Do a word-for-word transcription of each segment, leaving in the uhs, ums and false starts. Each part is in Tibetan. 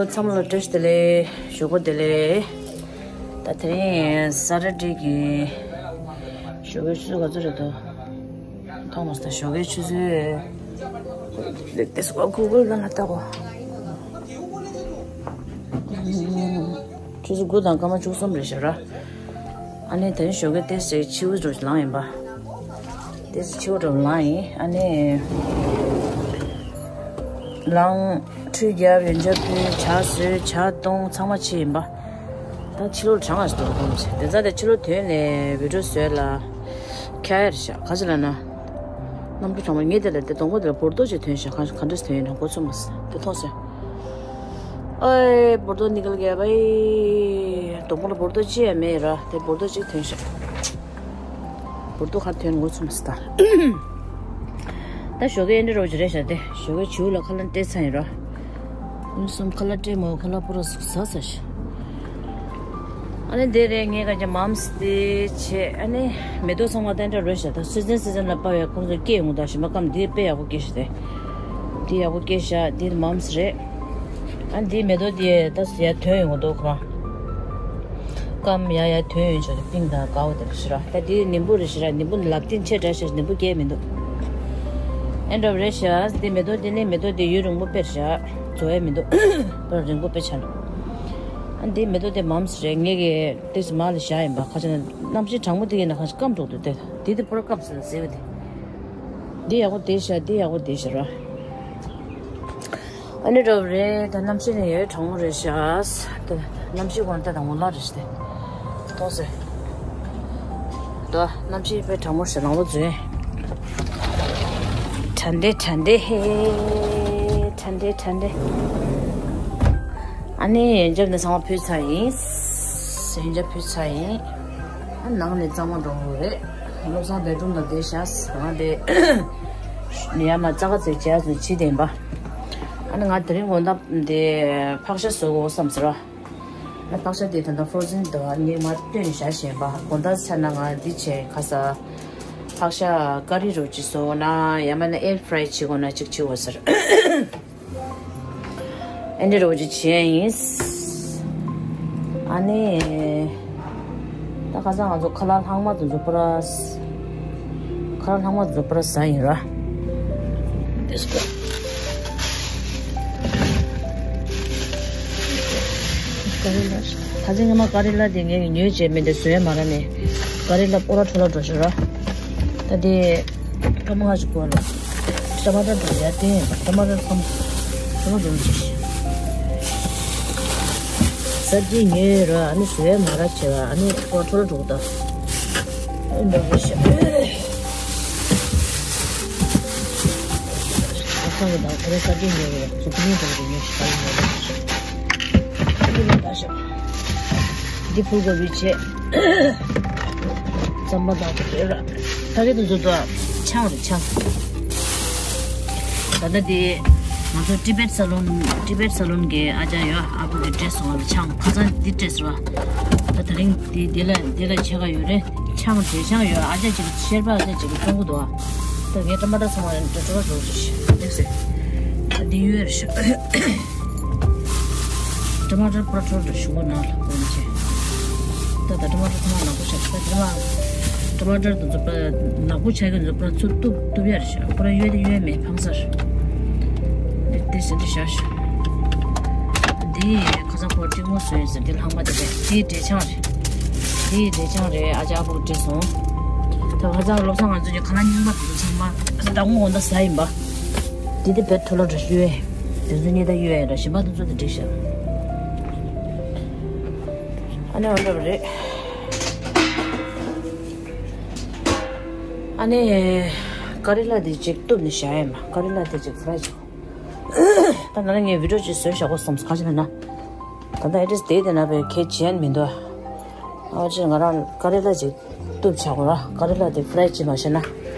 ཚང་མ་ལ་བཀྲ་ཤིས་བདེ་ལེགས། ཞོགས་པ་བདེ་ལེགས། ད་དེ་རིང་ས་ཊར་ཌེ་གི་ཞོགས་ཀའི་ཆུ་ཚོད་ག་ཚོད་རེད་འདུག་མཐོང་མ་སོང་། ད་ཞོགས་ཀའི་ཆུ་ཚོད་ལེགས་ཏེ་སུ་ག་གུ་གུ་ལ་ལ་ལྟ་གོ་ཆུ་ཚོད་དགུ་དང་སྐར་མ་བཅུ་གསུམ་རེད་ཤག་ར། ཨ་ནི་དེ་ནི་ཞོགས་ཀའི་ཏོག་ཙམ་འཕྱི་བོ་འདྲ་པོ་ལངས་ཡིན་པ། ཏོག་ཙམ་འཕྱི་བོ་འདྲ་པོ་ལངས་ཡིན། ཨ་ནི་ལངས། ཁྲུས་བརྒྱབ། ཡོན་ཆབ་ཕུལ། ཇ་བཟོས། ཇ་བཏུང་། ཚང་མ་བྱས་ཡིན་པ། ད་ཕྱི་ལོགས་གྲང་བ་ཞིག་འདུག་དེ་ཚ་དེ་ཕྱི་ལོགས་ཐོན་ནས་བི་ཌིའོ་བཟོས་ལ་ཁྱ་ཡར་བཞག་ག་ཅི་ལ་ན། གནམ་གྲུ་གྲང་མོ་ངས་དེ་ལ་དེ་གདོང་པ་དེ་ལ་འབུར་ཏོག་ཅིག་ཐོན་ཤག་ག་ག་འདྲས་ཐོན་ཡིན་ན་མགོ་ཚོས་མ་སོང་། དེ་མཐོང་སོང་། ཨོའི་འབུར་ཏོག་ནི་གལ་གལ་བའི་གདོང་པ་ལ་འབུར་ཏོག་ཅི་ཡང་མེད་ར། དེ་འབུར་ཏོག་ཅིག་ཐོན་ཤག་འབུར་ཏོག་ག་རེ་ཐོན་མགོ་ཚོས་མ་སོང་ད། ད་ཞོགས་ཀའི་འདྲ་པོ་ཅིག་རེད་ཤག་དེ་ཞོགས་ཀའི་བྱིའུ་ལ་ཁ་ལག་སྤྲད་ཚར་ཡིན་ར། ཡིན་སོང་ཁ་ལག་སྤྲད་མ་ཁ་ལག་པུ་ར་ཟ་ཚར་ཤག་ཨ་ནི་འདི་རེད། ངས་ག་ཅི་མམ་སི་དེ་བྱས། ཨ་ནི་མེ་ཏོག་ཚང་མ་ཏན་ཏན་རོལ་ཤག་ད་སི་ཛན་སི་ཛན་ལ་དཔག་པའི་ཁོང་ཚོ་སྐྱེ་ཡོང་། ད་ཞིམ་པ་སྐམ་འདི་དཔེ་ཡག་པོ་སྐྱེས་ཤག་དེ་འདི་ཡག་པོ་སྐྱེས་ཤག་འདི་མམ་སི་རེད། ཨ་འདི་མེ་ཏོག་འདི་ད་ཡར་ཐོན་ཡོང་གི་འདུག་ཁོ་རང་སྐམ་ཡར་ཡར་ཐོན་ཡོང་ཆོག་དེ་པིང་དང་དཀར་པོ་དེ་རེད་ཤག་ད་འདི་ནིམ་བུ་རེད་ཤག་ར། ནིམ་བུ་ལབ་སྟེ་ཆེ་དྲགས་ཤག་ནིམ་བུ་སྐྱེ་མི་འདུག་ཨེ་འདྲ་པོ་རེད་ཤག་འདི་མེ་ཏོག་འདི་ནི་མེ་ཏོག་འདི་ཡུན་རིང་པོ་དཔེ་རེད་ཤག་རྫོགས་ཡ་མི་འདུག་པར་རིང་པོ་དཔེ་ཆགས་འདུག་ཨ་འདི་མེ་ཏོག་དེ་མམ་སི་རེད། ངས་གི་ཏོག་ཙམ་མར་ལ་བཞག་ཡིན་པ། ཁ་ཆེ་ན་གནམ་གཤིས་གྲང་མོ་དེ་གི་ན་ཁ་ཤས་སྐམ་འགྲོ་འདུག་དེ་དེ་དེ་པུ་ར་སྐམ་སོང་ཟེར་བ་དེ། འདི་ཡག་པོ་བསྡད་ཤག་འདི་ཡག་པོ་བསྡད་ཤག་ར། ཨ་ནི་འདྲ་པོ་རེད། ད་གནམ་གཤིས་ནི་ཡོད་གྲང་མོ་རེད་ཤག་ད་གནམ་གཤིས་གོང་ད་དང་འོ་ལ་རེད་ཤག་དེ། ཐོག་སེ། ད་གནམ་གཤིས་དཔེ་གྲང་མོ་ཞིག་ལངས་པ་བཟོས། དྲན་དེ་དྲན་དེ་ཧེ། དྲན་དེ་དྲན་དེ། ཨ་ནི་ཡོན་ཆབ་ནི་ཚང་མ་ཕུལ་ཚར་ཡིན། ཡོན་ཆབ་ཕུལ་ཚར་ཡིན། ཨ་ནང་ནས་གཙང་མ་འགྲོ་དགོས་རེད། བློ་བཟང་བེད་རུམ་ལ་བསྡད་ཤག་ང་དེ་ཡར་མར་རྩ་ཁ་ཚིག་བྱས་སུ་ཕྱི་དེ་ཡིན་པ། ཨ་ནི་ང་དེ་རིང་དགོང་དག་དེ་ཕག་ཤ་བཟོ་དགོས་བསམ་ཟེར་བ། ཕག་ཤ་དེ་ད་ལྟ་ཕོར་ཛན་དུ་ངས་མར་བཏོན་ནས་བཞག་བཞིན་པ། དགོང་དག་ཆ་ན་ང་འདི་བྱས་ཁ་ས་ཕག་ཤ་ཀ་རི་རོ་ཅིག་བཟོ་ན་ཡང་མིན་ན་ཨེར་ཕ་རའི་བྱེད་དགོས་ན་ཅིག་བྱེད་དགོས་ཟེར། ཨེ་འདྲ་རོ་ཅིག་བྱས་ཡིན། ཨ་ནི། ད་ཁ་སང་ང་ཚོ་ཁ་ལག་ལྷག་མ་དེ་ཚོ་པུ་ར། ཁ་ལག་ལྷག་མ་དེ་ཚོ་པུ་ར་ཟ་ཡིན་ར། དེ་སྐོར། ཀ་རི་ལ། ད་ཅི་སྔ་མ་ཀ་རི་ལ་དེ་ངས་ཉོས་བྱས་མེད་དེ་བཟོས་མ་ར་ནས། ཀ་རི་ལ་པོ་ར་འཕྲོ་ལ་འགྲོ་ཤོར་ར། ད་དེ། སྐར་མ་ལྔ་ཞིག་འགོར་ལ། ཊ་མ་ཊར་དང་ཡར་བསྟན་ཡིན་པ། ཊ་མ་ཊར་ཚང་མ་ཚང་མ་འགྲོ་གི། ས་ཅི་ཉོས་ར། ཨ་ནི་བཟོས་མ་ར་བྱས་པ། ཨ་ནི་ཁོ་འཕྲོ་ལ་འགྲོ་གི་ད། ཨ་འགྲོ་གི་ཤག་ཨ་ཁང་གི་ནང་ཁོ་རང་ས་ཅི་ཉོས་ར། ཟུག་ནི་འགྲོ་གི་ཉོས་ཤག་ཨ་ནི་ཉོས་ར། ཨ་ནི་ད་ཤག་འདི་ཕུལ་དགོས་པའི་ཆེད། རྩམ་པ་དང་དེ་ར། ཕ་གི་དེ་ཚོ་དང་ཆང་རེད་ཆང་། ད་ལྟ་དེ་ང་ཚོ་ཏི་བེད་ས་ལོན། ཏི་བེད་ས་ལོན་གྱི་ཨ་ཅག་ཡོད། ཨ་ཁུ་གི་སྤྲད་སོང་བ་ལ་ཆང་ཁ་སང་འདི་སྤྲད་སོང་བ། ད་དེ་རིང་འདི་འདི་ལ་འདི་ལ་ཕྱེད་ཀ་ཡོད་རེད། ཆང་དེ་ཆང་ཡོད། ཨ་ཅག་ཅིག་གི་ཤེར་པ་ཨ་ཅག་ཅིག་གི་བཙོང་གི་འདུག་ད་ངས་ཊ་མ་ཊར་ཚང་མ་འདྲ་འདྲ་བ་འགྲོ་ཞིག་འདུག་ཟེར། ད་འདི་ཡོད་རེད་ཤག་ཊ་མ་ཊར་པུ་ར་འཕྲོ་འདྲ་ཞུ་གོ་ནང་ལ་གོ་མི་བྱེད། ད་ད་ཊ་མ་ཊར་ཚང་མ་ནག་པོ་ཆགས། ད་ཊ་མ་ཊར་དེ་ཚོ་པ་ནག་པོ་ཆགས་ཀྱི་ཚོ་པ་ཚུར་གཏུབ་གཏུབ་ཡ་རེད་ཤག་པུ་ར་ཡོད་དེ་ཡོད་མེད་ཕངས་སར། དེ་དེ་ཟེར་འདི་བཞག་ཤག་འདི་ཁ་སང་ཁོ་གཅིག་མོ་བཟོས་ཟེར། འདི་ལྷག་མ་དེ་རེད། འདི་འབྲས་ཆང་རེད། འདི་འབྲས་ཆང་རེད། ཨ་ཅག་ཨ་ཁུ་སྤྲད་སོང་། ད་ཁ་སང་བློ་བཟང་ང་ཚོ་གི་ཁ་ལག་རྙིང་པ་དེ་ཚོ་ཚང་མ་ཟླ་ངོ་འོ་ད་ཟ་ཡིན་པ། དེ་དེ་བེད་ཐོ་ལོ་འདྲ་ཞུ་ཡས། དེ་ཚོ་གཉིས་ད་གཡོ་ཡས་འདྲ་ཞིམ་པ་དེ་ཚོ་དེ་འགྲིག་ཤག་ཨ་ནི་འོ་འདྲ་བ་རེད། ཨ་ནི། ཀ་རི་ལ་དེ་ཅིག་གཏུབ་ནས་བཞག་ཡས་མ། ཀ་རི་ལ་དེ་ཅིག་ཕ་ར་ཅིག་ད་ནང་ངས་བི་ཌིའོ་ཅིག་བཟོས་བཞག་གོ་བསམ་སོང་། ཁ་ཅིག་ན་ན། ད་ལྟ་ཨེ་འདྲས་དེ་དེ་ན་བའི་ཁྱད་ཅན་མི་འདུག་ཨ་ཅེ་ང་རང་ཀ་རི་ལ་ཅིག་གཏུབ་བྱ་དགོས་ར། ཀ་རི་ལ་དེ་ཕ་རའི་ཅིག་མ་བྱས་ན།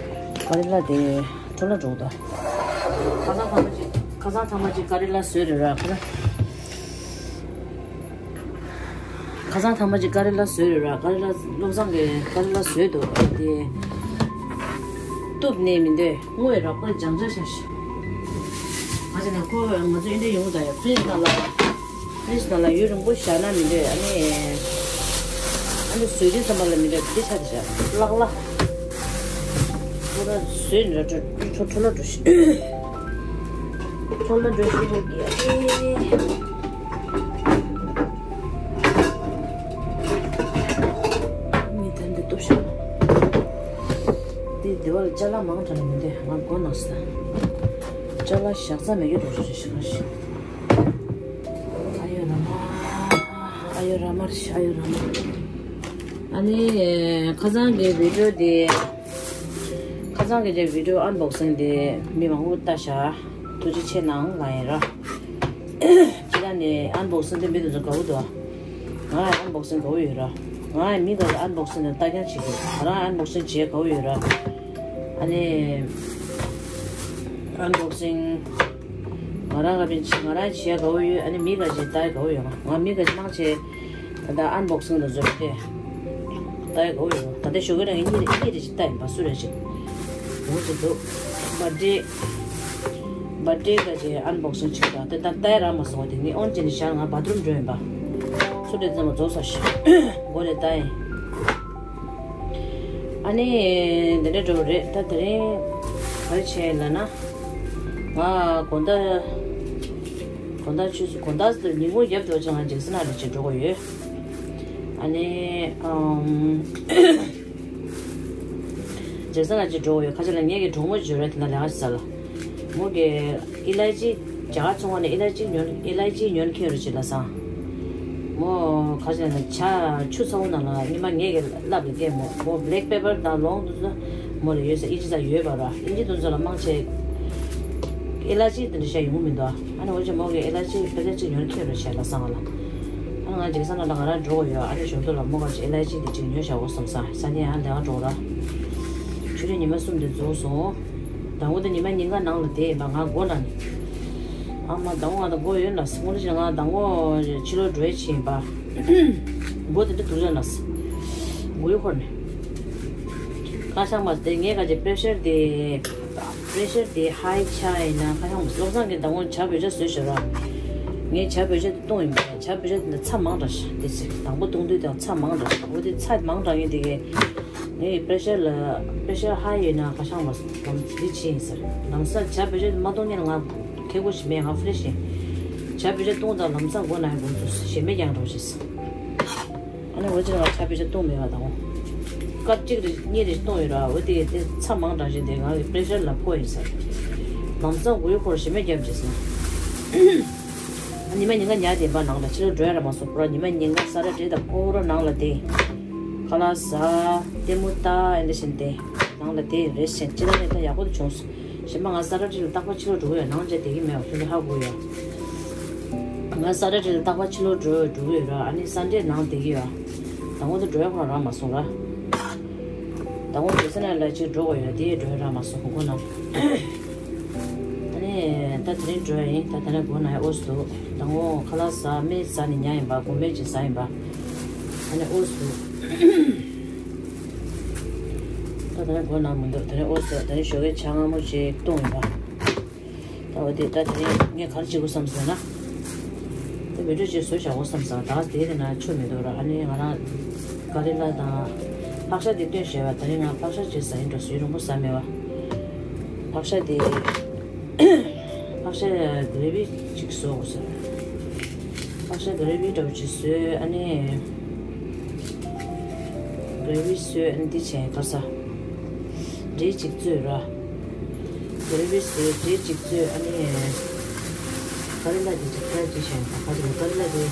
ཀ་རི་ལ་དེ་འཕྲོ་ལ་འགྲོ་གི་འདུག་ཁ་སང་ཐ་མ་ཅིག་ཁ་སང་ཐ་མ་ཅིག་ཀ་རི་ལ་བཟོས་རེད་ར། ཁ་སང་ཐ་མ་ཅིག་ཀ་རི་ལ་བཟོས་རེད་ར། ཀ་རི་ལ་བློ་བཟང་གིས་ཀ་རི་ལ་བཟོས་འདུག་དེ་གཏུབ་ནས་མི་འདོད་སྔོ་ཡི་ར། ཁོ་ལྗང་ཆ་ཤ་ཤ། ང་ཚོ་ནས་ཁོ་ང་ཚོ་ཨེ་འདྲས་ཡོང་གི་ད་ཡ་ཕི་རིཇ་ནང་ལ། ཕི་རིཇ་ནང་ལ་ཡུན་རིང་པོ་བཞག་ན་མི་འདོད། ཨ་ནི་ཨ་ནི་བཟོས་དུས་ཙམ་པ་ལ་མི་འདོད་འདི་ཆགས་ཏེ་བཞག་ལག་ལ། ཁོ་ན་བཟོས་ནས་འགྲོ་འགྲོ་འཕྲོ་ལ་འགྲོ་ཤི། འཕྲོ་ལ་འགྲོ་ཤི་རེད་ཀྱི། ཨ་ནི་མི་ད་འདི་ལྟོགས་ཤི། འདི་འདི་བ་ལ་ཅ་ལག་མང་དྲགས་ནས་མི་འདོད། ང་མགོ་ན་ས། ཅ་ལག་བཞག་ས་མེད་རྒྱུ་འགྲོ་ཤི་ཤི་ཤི། ཨ་ཡོ་ར་མ། ཨ་ཡོ་ར་མ་རེད། ཨ་ཡོ་ར་མ། ཨ་ནི་ཁ་སང་གི་བི་ཌིའོ་དེ། ཁ་སང་གི་དེ་བི་ཌིའོ་ཨན་བོག་སིང་དེ་མི་མང་པོ་ལྟ་ཤག་ཐུགས་རྗེ་ཆེ་གནང་ལབ་ཡིན་ར། ཁྱེད་རང་ནས་ཨན་བོག་སིང་དེ་མི་དེ་ཚོ་དགའ་པོ་འདུག་ང་ཡང་ཨན་བོག་སིང་དགའ་པོ་ཡོད་ར། ང་ཡང་མི་དགའ་ཨན་བོག་སིང་དེ་ལྟ་རྐྱང་བྱེད་ཀྱི། ང་རང་ཨན་བོག་སིང་བྱེད་དགའ་པོ་ཡོད་ར། ཨ་ནི་ཨན་བོག་སིང་ང་རང་ག་པིན་ཆི་ང་རང་བྱེད་དགའ་པོ་ཡོད། ཨ་ནི་མི་ག་ཅིག་ལྟ་དགའ་པོ་ཡོད། ང་མི་ག་ཅིག་མང་ཆེ་ད་ལྟ་ཨན་བོག་སིང་དུ་འཛུལ་ཏེ་ལྟ་དགའ་པོ་ཡོད། ད་ལྟ་ཞོགས་ཀས་རང་གཉིད་རེ་གཉིད་རེ་ཅིག་ལྟ་ཡིན་པ་སུ་རེ་ཅིག་འོང་ཅིག་འདུག་བར་ཌེ་བར་ཌེ་ག་ཅིག་ཨན་བོག་སིང་ཅིག་དང་དེ་ད་ལྟ་རང་མ་སོང་བ་དེ་ངས་ཨོན་ཅིག་ནས་བཞག་ང་བ་ཐི་རུམ་འགྲོ་ཡིན་པ་སུ་རེ་ཙམ་རྫོགས་ས་ཞིག་མགོ་ནས་ལྟ་ཡིན། ཨ་ནི་འདི་འདྲ་འགྲོ་གི་རེད། ད་དེ་རིང་ག་རེ་བྱས་ལབ་ན། ང་དགོང་དག་དགོང་དག་ཆུ་ཚོད་དགོང་དག་ཉིན་གུང་རྒྱབ་དུ་ཅང་ང་ཇེག་སན་ལ་ཅིག་འགྲོ་གི་ཡོད། ཨ་ནི་ཨམ། ཇེག་སན་ལ་ཅིག་འགྲོ་གི་ཡོད། ཁ་ཆེ་ལ་ངེད་ཀྱི་གྲོགས་མོ་ཅིག་ཡོད་རེད། དེ་ན་ལས་ཀ་ཞིག་ཟ་ལ། མོ་གི་ཨི་ལའི་ཅི་རྒྱ་གར་ཚོང་ཁང་ནས་ཨི་ལའི་ཅི་ཉོ་ཨི་ལའི་ཅི་ཉོ་མཁན་རུ་ཅིག་ལ་སང་། མོ་ག་ཅི་ན་ཇ་ཆུ་ཚ་བོ་ནང་ལ་ཉི་མ་ངེད་ཀྱི་ལབ་ལ་བསྟན། མོ་མོ་བྷེ་ལེག་པེ་པར་དང་ལོང་དུ་ཚོ་མོ་ལ་ཡོད་ས་ཨིན་ཇི་ས་ཡོད་པ་ར། ཨིན་ཇི་དུ་ཚོ་ལ་མང་ཆེ་ཨི་ལའི་ཅི་དེ་འདྲ་བཤད་ཡོང་མི་འདུག་ཨ་ནི་འོ་ཅེ་མོ་གི་ཨི་ལའི་ཅི་པེ་ཀེ་ཅིག་ཉོ་མཁན་རུ་བཤད་ལ་སང་ལ། ཨ་ང་ཇེག་སན་ལ་ང་རང་འགྲོ་གི་ཡོད། ཨ་ནི་གཞུང་དུ་ལ་མོ་ག་ཅིག་ཨི་ལའི་ཅི་དེ་ཅིག་ཉོ་བཞག་འོ་བསམ་ས་ས་ནས་ཨ་ལས་ཀ་འགྲོ་ར། ཆུ་རེ་ཉི་མ་གསུམ་དེ་རྫོགས་སོང་། དང་པོ་དེ་ཉི་མ་ཉིན་གང་ནང་ལ་བསྡད་ཡིན་པ་ང་མགོ་ན་ནི། ཨ་མ་དང་པོ་ང་དང་མགོ་ཡོད་ན་སྔོན་ལ་ང་དང་པོ་ཕྱི་ལོགས་འགྲོ་ཡས་ཕྱིན་ཡིན་པ། མགོ་དེ་འདྲ་དུག་ལ་ན། མགོ་ཡུ་འཁོར་ནས། ཁ་ཤང་མ་དེ་ངས་ག་ཅེ་པེ་རེ་ཤར་དེ། པེ་རེ་ཤར་དེ་ཧའི་ཆགས་ཡིན་ན་ཁ་ཤང་མ་བློ་བཟང་གི་དང་པོ་ཇ་བོད་ཇ་བཟོས་ཤག་ར། ངས་ཇ་བོད་ཇ་དེ་བཏུང་ཡིན་པ་ཇ་བོད་ཇ་དེ་ཚྭ་མང་དྲགས་ཤག་དེ་ཚེ་དང་པོ་བཏུང་དུས་དང་ཚྭ་མང་དྲགས་ཤག་འོ་དེ་ཚྭ་མང་དྲགས་ཡིན་དེ་གས། ངའི་པེ་རེ་ཤར་ལ་པེ་རེ་ཤར་ཧའི་ཡོད་ན་ཁ་ཤང་མ་ལམ་འདི་ཕྱིན་ཟེར། ལམ་སང་ཇ་བོད་ཇ་མ་བཏུང་ཉིན་ང་ཁེ་གོ་ཞིག་མེད། ང་ཧྥི་རེ་ཤི་ཡིན། ཇ་བོད་ཇ་བཏུང་དང་ལམ་སང་མགོ་ན་ཡང་དགོངས་ཚུལ་ཞེ་མེད་ཀྱང་འགྲོ་ཞེས། ཨ་ནི་འོ་ཅི་ང་ཇ་བོད་ཇ་བཏུང་མེད་པ་དང་། སྐབས་གཅིག་རེ་གཉིས་རེ་བཏུང་ཡོད་ར། འོ་དེ་དེ་ཚྭ་མང་དྲགས་ཤིང་དེ་ང་གི་པེ་རེ་ཤར་ལ་ཕོག་ཡིན་ཟེར། ལམ་སང་མགོ་ཡུ་འཁོར་ཞེ་མེད་རྒྱབ་ཅེས་ཟེར། ཉི་མ་ཉིན་གང་ཉལ་དེ་འབའ་ནང་ལ་ཕྱི་ལོགས་འགྲོ་ཡ་ར་མ་སོང་པོ་ར། ཉི་མ་ཉིན་གང་ས་ར་བྲེལ་དང་ཕོ་རོ་ནང་ལ་དེ། ཁ་ལག་ཟ། ལྟད་མོ་ལྟ་ཨེ་འདྲ་བཞིན་དེ། ནང་ལ་དེ་རེ་བཞིན་ཅི་ལ་ནས་ད་ཡག་པོ་དུ་བྱུང་སོང་། གཞན་པ་ང་ས་ར་བྲེལ་ལ་རྟག་པར་ཕྱི་ལོགས་འགྲོ་གི་ཡོད། ནང་བྱས་བསྡད་ཀྱི་མེད་པ་ཁྱོད་ཚོ་ཧ་གོ་ཡོད། ང་ས་ར་བྲེལ་ལ་རྟག་པར་ཕྱི་ལོགས་འགྲོ་འགྲོ་གི་ཡོད་ར། ཨ་ནི་སན་ཌེ་ནང་བསྡད་ཀྱི་ཡོད། དང་པོ་དུ་འགྲོ་ཡ་ཁོ་རང་རང་མ་སོང་ར། དང་པོ་དུ་ས་ན་ལ་ཅིག་འགྲོ་དགོས་ཡོད་དེ་འགྲོ་ཡ་རང་མ་སོང་ཁོ་ཁོ་ན། ཨ་ནི་ད་དེ་རིང་འགྲོ་ཡ་ཡིན། ད་དེ་རིང་སྒོ་ན་ཡ་ཨོ་སི་འདུག་དང་པོ་ཁ་ལག་ཟ་སྨན་ཟ་ནི་ཉག་ཡིན་པ། གོ་སྨན་ཅིག་ཟ་ཡིན་པ། ཨ་ནི་ཨོ་སི་འདུག་ད་དེ་རིང་སྒོ་ན་མི་འདུག་དེ་རིང་ཨོ་སི་འདུག་དེ་རིང་ཞོགས་ཀས་ཇ་མངར་མོ་ཅིག་བཏུང་ཡིན་པ། ད་འོ་དེ་ད་དེ་རིང་ངས་ག་རེ་བྱེད་དགོས་བསམ་སོང་ན། དེ་མི་འགྲོ་ཅིག་བཟོས་བཞག་དགོས་བསམ་སོང་། ད་དེ་དེ་ན་ཆུ་མི་འདུག་ར། ཨ་ནི་ང་རང་ཀ་རི་ལ་དང་ཕག་ཤ་དེ་བཏོན་བཞག་པ། དེ་རིང་ང་ཕག་ཤ་ཅིག་ཟ་ཡིན་འགྲོ། ཟས་རིང་པོ་ཟ་མེད་པ། ཕག་ཤ་དེ་ཕག་ཤ་གྷ་རེ་བི་ཅིག་བཟོ་དགོས་ཟེར། ཕག་ཤ་གྷ་རེ་བི་འདྲ་བོ་ཅིག་བཟོས། ཨ་ནི་གྷ་རེ་བི་བཟོས། ཨ་ནི་འདི་བྱས་ག་ས་འབྲས་ཅིག་བཙོས་ར། གྷ་རེ་བི་བཟོས། འབྲས་ཅིག་བཙོས། ཨ་ནི་ཀ་རི་ལ་དེ་ཅིག་ཕ་རའི་ཅིག་བྱས། ད་ག་ཅིག་ཀ་རི་ལ་དེ་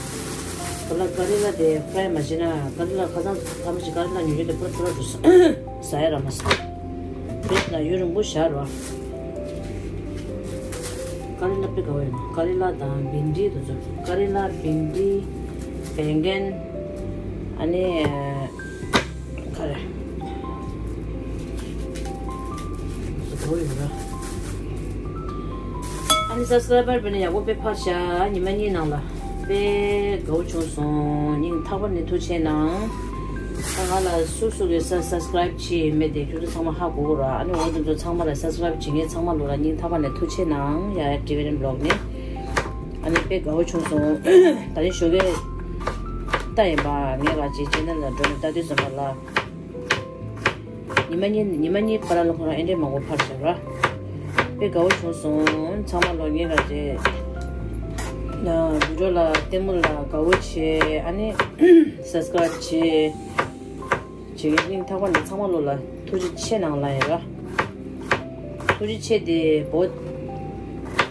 ཀ་རི་ལ་ཀ་རི་ལ་དེ་ཕ་རའི་མ་བྱས་ན། ཀ་རི་ལ་ཁ་སང་ཐ་མ་ཅིག་ཀ་རི་ལ་ཉོས་རྒྱུ་དེ་པུ་ར་པུ་ར་འདུག་ཟ་ཡ་ར་མ་ཟ། ཕི་རིཇ་ན་ཡུན་རིང་པོ་བཞག་རོགས། ཀ་རི་ལ་དཔེ་དགའ་བོ་ཡིན། ཀ་རི་ལ་དང་བིན་ཌི་དེ་ཚོ། ཀ་རི་ལ་བིན་ཌི་བེང་གན། ཨ་ནི་ག་རེ་དེ་ཚོ་དགའ་བོ་ཡོད་ར། ཨ་ནི་སབ་སི་ཀ་རའི་བར་བྱས་ན་ཡག་པོ་དཔེ་ཕར་བཞག་ཉི་མ་གཉིས་ནང་ལ། དཔེ་དགའ་བོ་བྱུང་སོང་། སྙིང་ཐག་པ་ནས་ཐུགས་རྗེ་གནང་། ད་ང་ལ་སུ་སུ་གིས་ས་སབ་སི་ཀ་རའིབ་བྱས་མེད་དེ་ཁྱོད་ཚོ་ཚང་མ་ཧ་གོ་གོ་ར། ཨ་ནི་འོ་དེ་ཚོ་ཚང་མ་ལ་སབ་སི་ཀ་རའིབ་བྱེད་མཁན་ཚང་མ་ལོ་ལ་སྙིང་ཐག་པ་ནས་ཐུགས་རྗེ་གནང་། ཡ་ཡ་ཊི་བི་རེན་བི་ལོག་ནས། ཨ་ནི་དཔེ་དགའ་བོ་བྱུང་སོང་། ད་རིང་ཞོགས་ཀས་ལྟ་ཡིན་པ། ངས་ང་ཅིག་ཅེ་ནལ་ལ་འགྲོ་ནས་ལྟ་དུས་ཙམ་པ་ལ། ཉི་མ་གཉིས་ཉི་མ་གཉིས་བར་ལ་ཁོ་རང་ཨེ་འདྲས་མང་པོ་ཕར་བཞག་ར། དཔེ་དགའ་བོ་བྱུང་སོང་། ཚང་མ་ལོ་ངས་ང་ཅིག་ན་བི་ཌིའོ་ལ་ལྟད་མོ་ལ་དགའ་བོ་བྱས། ཨ་ནི་སབ་སི་ཀ་རབ་བྱས། བྱེད་མཁན་སྙིང་ཐག་པ་ནས་ཚང་མ་ལོ་ལ་ཐུགས་རྗེ་ཆེ་གནང་ལ་ཡིན་ར། ཐུགས་རྗེ་ཆེ་དེ་བོ་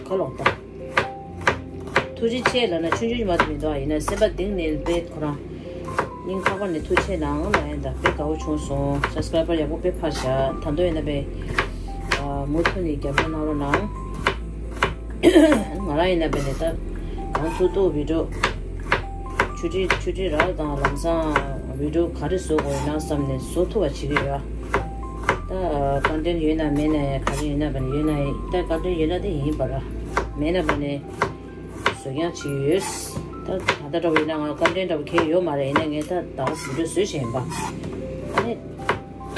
ག་ལོག་ད། ཐུགས་རྗེ་ཆེ་ལབ་ན་ཆུང་ཆུང་མ་གཏོགས་མི་འདུག་ཨ། ཡིན་ན་སེམས་པ་གཏིང་ནས་དཔེ་ཁོ་རང་སྙིང་ཐག་པ་ནས་ཐུགས་རྗེ་ཆེ་གནང་ལབ་ཡིན། ད་དཔེ་དགའ་བོ་བྱུང་སོང་། སབ་སི་ཀ་རབ་པར་ཡག་པོ་དཔེ་ཕར་བཞག་ད་དུང་ཡིན་ན་དཔེ་མུ་མཐུད་ནས་རྒྱབ་སྐྱོར་གནང་རོགས་གནང་། ང་རང་ཡིན་ན་དཔེ་ནས་ད་གང་ཐུབ་ཐུབ་བི་ཌིའོ་ཆུ་ཁྲི་ཆུ་ཁྲི་རག་དང་ལམ་སང་བི་ཌིའོ་ག་རེ་བཟོ་དགོས་ཡོད་ན་བསམ་ནས་བཟོ་ཐུབ་པ་བྱེད་ཀྱི་ཡོད། ད་ཀོན་ཊེན་ཊི་ཡོད་ན་མེད་ན་ག་རེ་ཡོད་ན་བ་ནི་ཡོད་ན་ད་ཀོན་ཊེན་ཊི་ཡོད་ན་དེ་ཡིན་པ་ར། མེད་ན་བ་ནི་བཟོ་རྐྱང་བྱེད་ཀྱི་ཡོད། ད་ད་ལྟ་འདྲ་བོ་ཡིན་ན་ང་ཀོན་ཊེན་ཊི་འདྲ་བོ་གང་ཡང་ཡོད་མ་རེད། ཡིན་ན་ངས་ད་ད་བི་ཌིའོ་བཟོས་བཞིན་ཡིན་པ། ཨ་ནི་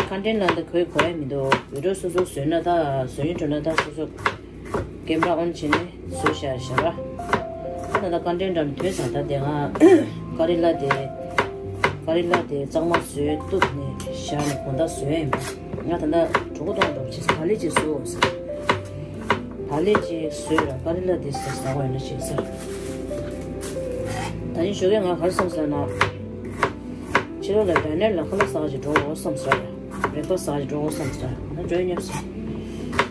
ཀོན་ཊེན་ཊི་ལ་འདི་གོ་ཡི་གོ་ཡ་མི་འདུག་བི་ཌིའོ་སོ་སོ་བཟོས་ན་ད་བཟོ་ཡིན་འགྲོ་ན་ད་སོ་སོ་ཀེམ་ར་ཨོན་བྱས་ནས་བཟོས་བཞག་བཞག་ར། ད་ད་ཀོན་ཊེན་ཊི་འདྲ་མི་ཐོན་ཙང་ད་དེ་ང་ཀ་རི་ལ་དེ་ཀ་རི་ལ་དེ་གཙང་མ་བཟོས་གཏུབ་ནས་བཞག་ནས་དགོང་དག་བཟོས་ཡིན་པ། ང་ད་ལྟ་གྲོད་ཁོག་གཏོང་འགྲོ་བྱས་བག་ལེབ་ཅིག་བཟོས་འོང་ཟེར། བག་ལེབ་ཅིག་བཟོས་ར་ཀ་རི་ལ་དེ་ཟ་ཟ་བ་ཡིན་ན་ཅིག་ཟེར། ད་ཡིན་ཞོགས་ཀས་ང་ག་རེ་བསམ་ཟེར་ན། ཕྱི་ལོགས་ལ་ཌི་ནར་ལ་ཁ་ལག་ཟ་ག་ཅིག་འགྲོ་འོང་བསམ་ཟེར། བྷི་རེག་ཕ་སི་ཊི་ཟ་ག་ཅིག་འགྲོ་འོང་བསམ་ཟེར། ང་འགྲོ་སྙམ་སོང་།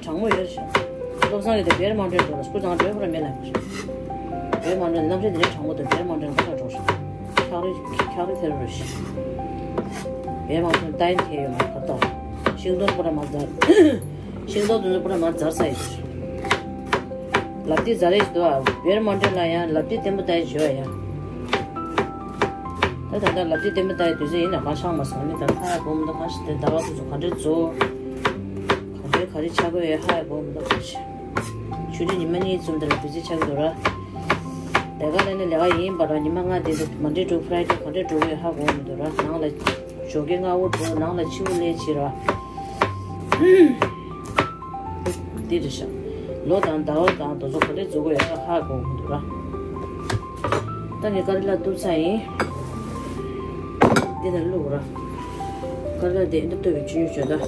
གྲང་མོ་ཡོད་ཤག་བློ་བཟང་གིས་དེ་བེར་མང་འདྲེན་འགྲོ་ལ་སྐུ་ཚང་འགྲོ་ཁོ་ར་མེད་ལ། བེར་མང་འདྲེན་གནམ་གཤིས་འདི་འདྲའི་གྲང་མོ་དང་བེར་མང་འདྲེན་ཁ་ཁ་འགྲོ་ཤག་ཁྱག་རི་ཁྱག་རི་ཐེར་རུ་ཤི། བེར་མང་འདྲེན་ཏའི་ཐེ་ཡོད་མ་ཁ་ཏོ། ཤིང་སྡོང་པོ་ར་མ་ཛར། ཤིང་སྡོང་དུ་ནུ་པོ་ར་མ་ཛར་ས་ཡོད། ལབ་དེ་ཛ་རེ་ཞིག་འདུག་ཨ། བེར་མང་འདྲེན་ལ་ཡང་ལབ་དེ་བརྟན་པོ་ལྟ་ཡི་བྱོས་ཡ། ད་ད་ལྟ་ལབ་དེ་བརྟན་པོ་ལྟ་ཡི་དུས་ཚོད་ཡིན་ན་གང་ཤང་མ་སོང་ནི་ད་ཁ་ཡ་སྒོམ་འདུག་གང་ཞིག་དེ་ཟླ་བ་དུས་ཚོད་ག་འདྲས་རྫོགས། ག་འདྲས་ག་རེ་ཆགས་ཀྱི་ཡོད་ཧ་ཡ་སྒོམ་འདུག་གང་ཞིག་ཆུ་ཚོད་ཉི་མ་གཉིས་ཙམ་དེ་ལ་བི་ཛི་ཆགས་ཀྱི་འདུག་ར། ལས་ཀ་ལས་ནི་ལས་ཀ་ཡིན་པ་ར་ཉི་མ་ལྔ་དེ་ཚོ་མོན་ཌེ་ཊུ་ཕ་རའི་ཌེ་ག་འདྲས་འགྲོ་གི་ཡོད་ཧ་གོ་མི་འདུག་ར། ནང་ལ་ཞོགས་ཀས་སྔ་པོ་འགྲོ་ནང་ལ་ཕྱི་པོ་སླེབས་བྱེད་ར། དེ་རེད་ཤག་ལོ་དང་ཟླ་བ་དང་དུས་ཚོད་ག་འདྲས་རྫོགས་ཀྱི་ཡོད་ཧ་གོ་མི་འདུག་ར། ད་ངས་ཀ་རི་ལ་གཏུབ་ཚར་ཡིན། འདི་ལ་བླུགས་ར། ཀ་རི་ལ་དེ་འདི་གཏུབ་པའི་ཆུ་ཡོད་བྱོས་ད།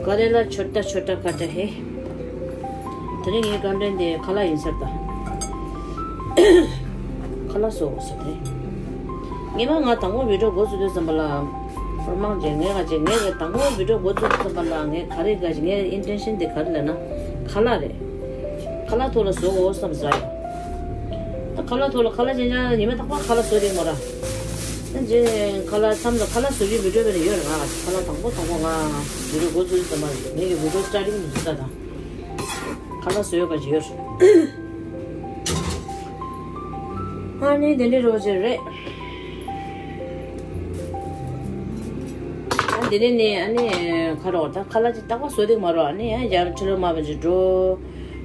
ཀ་རི་ལ་ཆོ་ཏ་ཆོ་ཏ་ཀ་ཏ་ཧེ། དེ་རིང་ངའི་ཀོན་ཊེན་ཊི་དེ་ཁ་ལག་ཡིན་ས་རེད་ད། ཁ་ལག་བཟོ་དགོས་ས་རེད། སྔོན་མ་ང་དང་པོ་བི་ཌིའོ་འགོ་བཙུགས་དུས་ཙམ་པ་ལ། ཧོར་དམག་ཅན་ངས་ག་ཅིག་ངས་ཀྱི་དང་པོ་བི་ཌིའོ་འགོ་བཙུགས་དུས་ཙམ་པ་ལ་ངས་ག་རེ་ག་ཅིག་ངའི་ཨིན་ཊེན་ཤན་དེ་ག་རེ་ལབ་ན། ཁ་ལག་རེད། ཁ་ལག་ཐོག་ལ་བཟོ་དགོས་བསམ་ཟེར་ཡ། ད་ཁ་ལག་ཐོག་ལ་ཁ་ལག་ཅན་ཅང་ཉི་མ་རྟག་པར་ཁ་ལག་བཟོ་དེ་མོ་ར། ད་ཅི་ཁ་ལག་མཚམས་ལ་ཁ་ལག་བཟོ་རྒྱུའི་བི་ཌིའོ་བེ་ནས་ཡོད་རེད་ང་ལ་ཁ་ལག་དང་པོ་དང་པོ་ང་བི་ཌིའོ་འགོ་བཙུགས་དུས་ཙམ་པ་ངས་ཀྱི་བི་ཌིའོ་སི་ཊར་ཊིང་ནས་བཟོ་ས་དང་། ཁ་ལག་བཟོ་ཡག་ག་ཅིག་ཡོད་རེད། ཨ་ནི་དེ་འདྲའི་རོ་ཅིག་རེད། ཨ་དེ་ནས་ནི་ཨ་ནི་ཁ་རོག་ད་ཁ་ལག་ཅིག་རྟག་པར་བཟོ་དེ་མ་རོགས་ཨ་ནི་ཡང་ཡར་ཁྲི་ལོ་མ་བ་ཅིག་འགྲོ།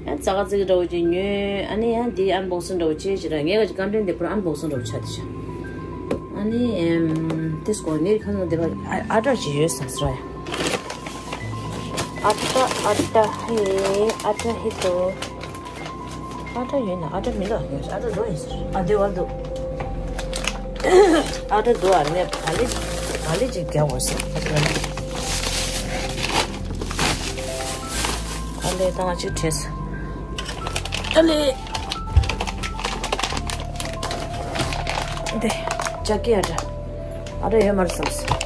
ཡང་ཙག་ཙིག་འདྲ་བོ་ཅིག་ཉོས་ཨ་ནི་ཡང་དེ་ཨན་བོག་སིང་འདྲ་བོ་བྱས་ཅིག་ར་ངས་ག་ཅིག་ཀོན་ཊེན་ཊི་དེ་ཁོ་རང་ཨན་བོག་སིང་འདྲ་བོ་ཆགས་དེ་ཤག་ཨ་ནི་ཨེམ་དེ་སྐོར་ངས་ཁ་ནང་དེ་ག་ཨ་ཨ་ཊ་ཅིག་ཡོད་ས་ཟེར་ཡ། ཨ་ཊ་ཨ་ཊ་ཧེ་ཨ་ཊ་ཧེ་ཏོ། ཨ་ཊ་ཡོད་ན་ཨ་ཊ་མི་ལ་ཡོད་ཨ་ཊ་བཟོ་ཡིན་ཟེར་ཨ་དེ་བར་དུ། ཨ་ཊ་དུ་ཨ་ནེ་བག་ལེབ་བག་ལེབ་ཅིག་རྒྱག་དགོས་ཟེར་ཨ་ཊ་ལ་ནི། ཨ་ལས་དང་ཅིག་བྲེས། ཨ་ལས། འདི། ཅ་ཀི་ཨ་ཊ། ཨ་ཊ་ཡོད་མ་རེད་བསམ་སོང་།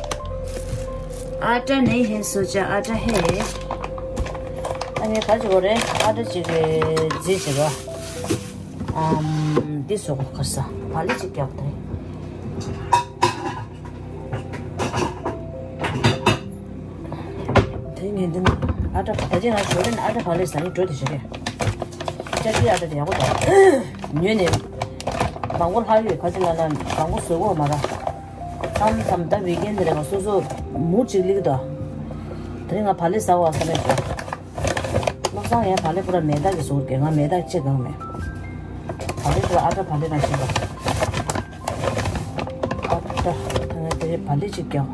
आटा नहीं है सोचा आटा है। ཨ་ནི་ག་ཅིག་གོ་རེད། ཨ་ཊ་ཅིག་གི་རྫི་ཅིག་ར། ཨམ། འདི་བཟོ་གོ་ག་ས། བག་ལེབ་ཅིག་རྒྱག་དེ། དེ་ངས་འདི་ནི་ཨ་ཊ་ད་ཅི་ང་ཞོར་ནས་ཨ་ཊ་བག་ལེབ་ཟ་ནི་འགྲོ་དེ་ཞིག་རེད། ཅ་ཀི་ཨ་ཊ་དེ་ཡག་པོ་འདུག་ཉོས་ནས་མང་པོ་ལྷག་ཡོད་ག་ཅི་ལ་ན་མང་པོ་བཟོ་གོ་མ་ར། མཚམས་མཚམས་ད་ཝིག་ཨེན་དེ་རེད་བ་སོ་སོ་མུར་ཅིག་ལིག་དོ། དེ་རིང་ང་བག་ལེབ་ཟ་བ་བསམ་མེད་འགྲོ། བློ་བཟང་ཡང་བག་ལེབ་པུ་ར་མེ་ཏོག་གི་བཟོ་གི་ང་མེ་ཏོག་ཅི་གང་མེད། བག་ལེབ་པུ་ར་ཨ་ཊ་བག་ལེབ་རང་བཞིན་པ། ཨ་ཊ་ད་ང་དེ་བག་ལེབ་ཅིག་རྒྱག་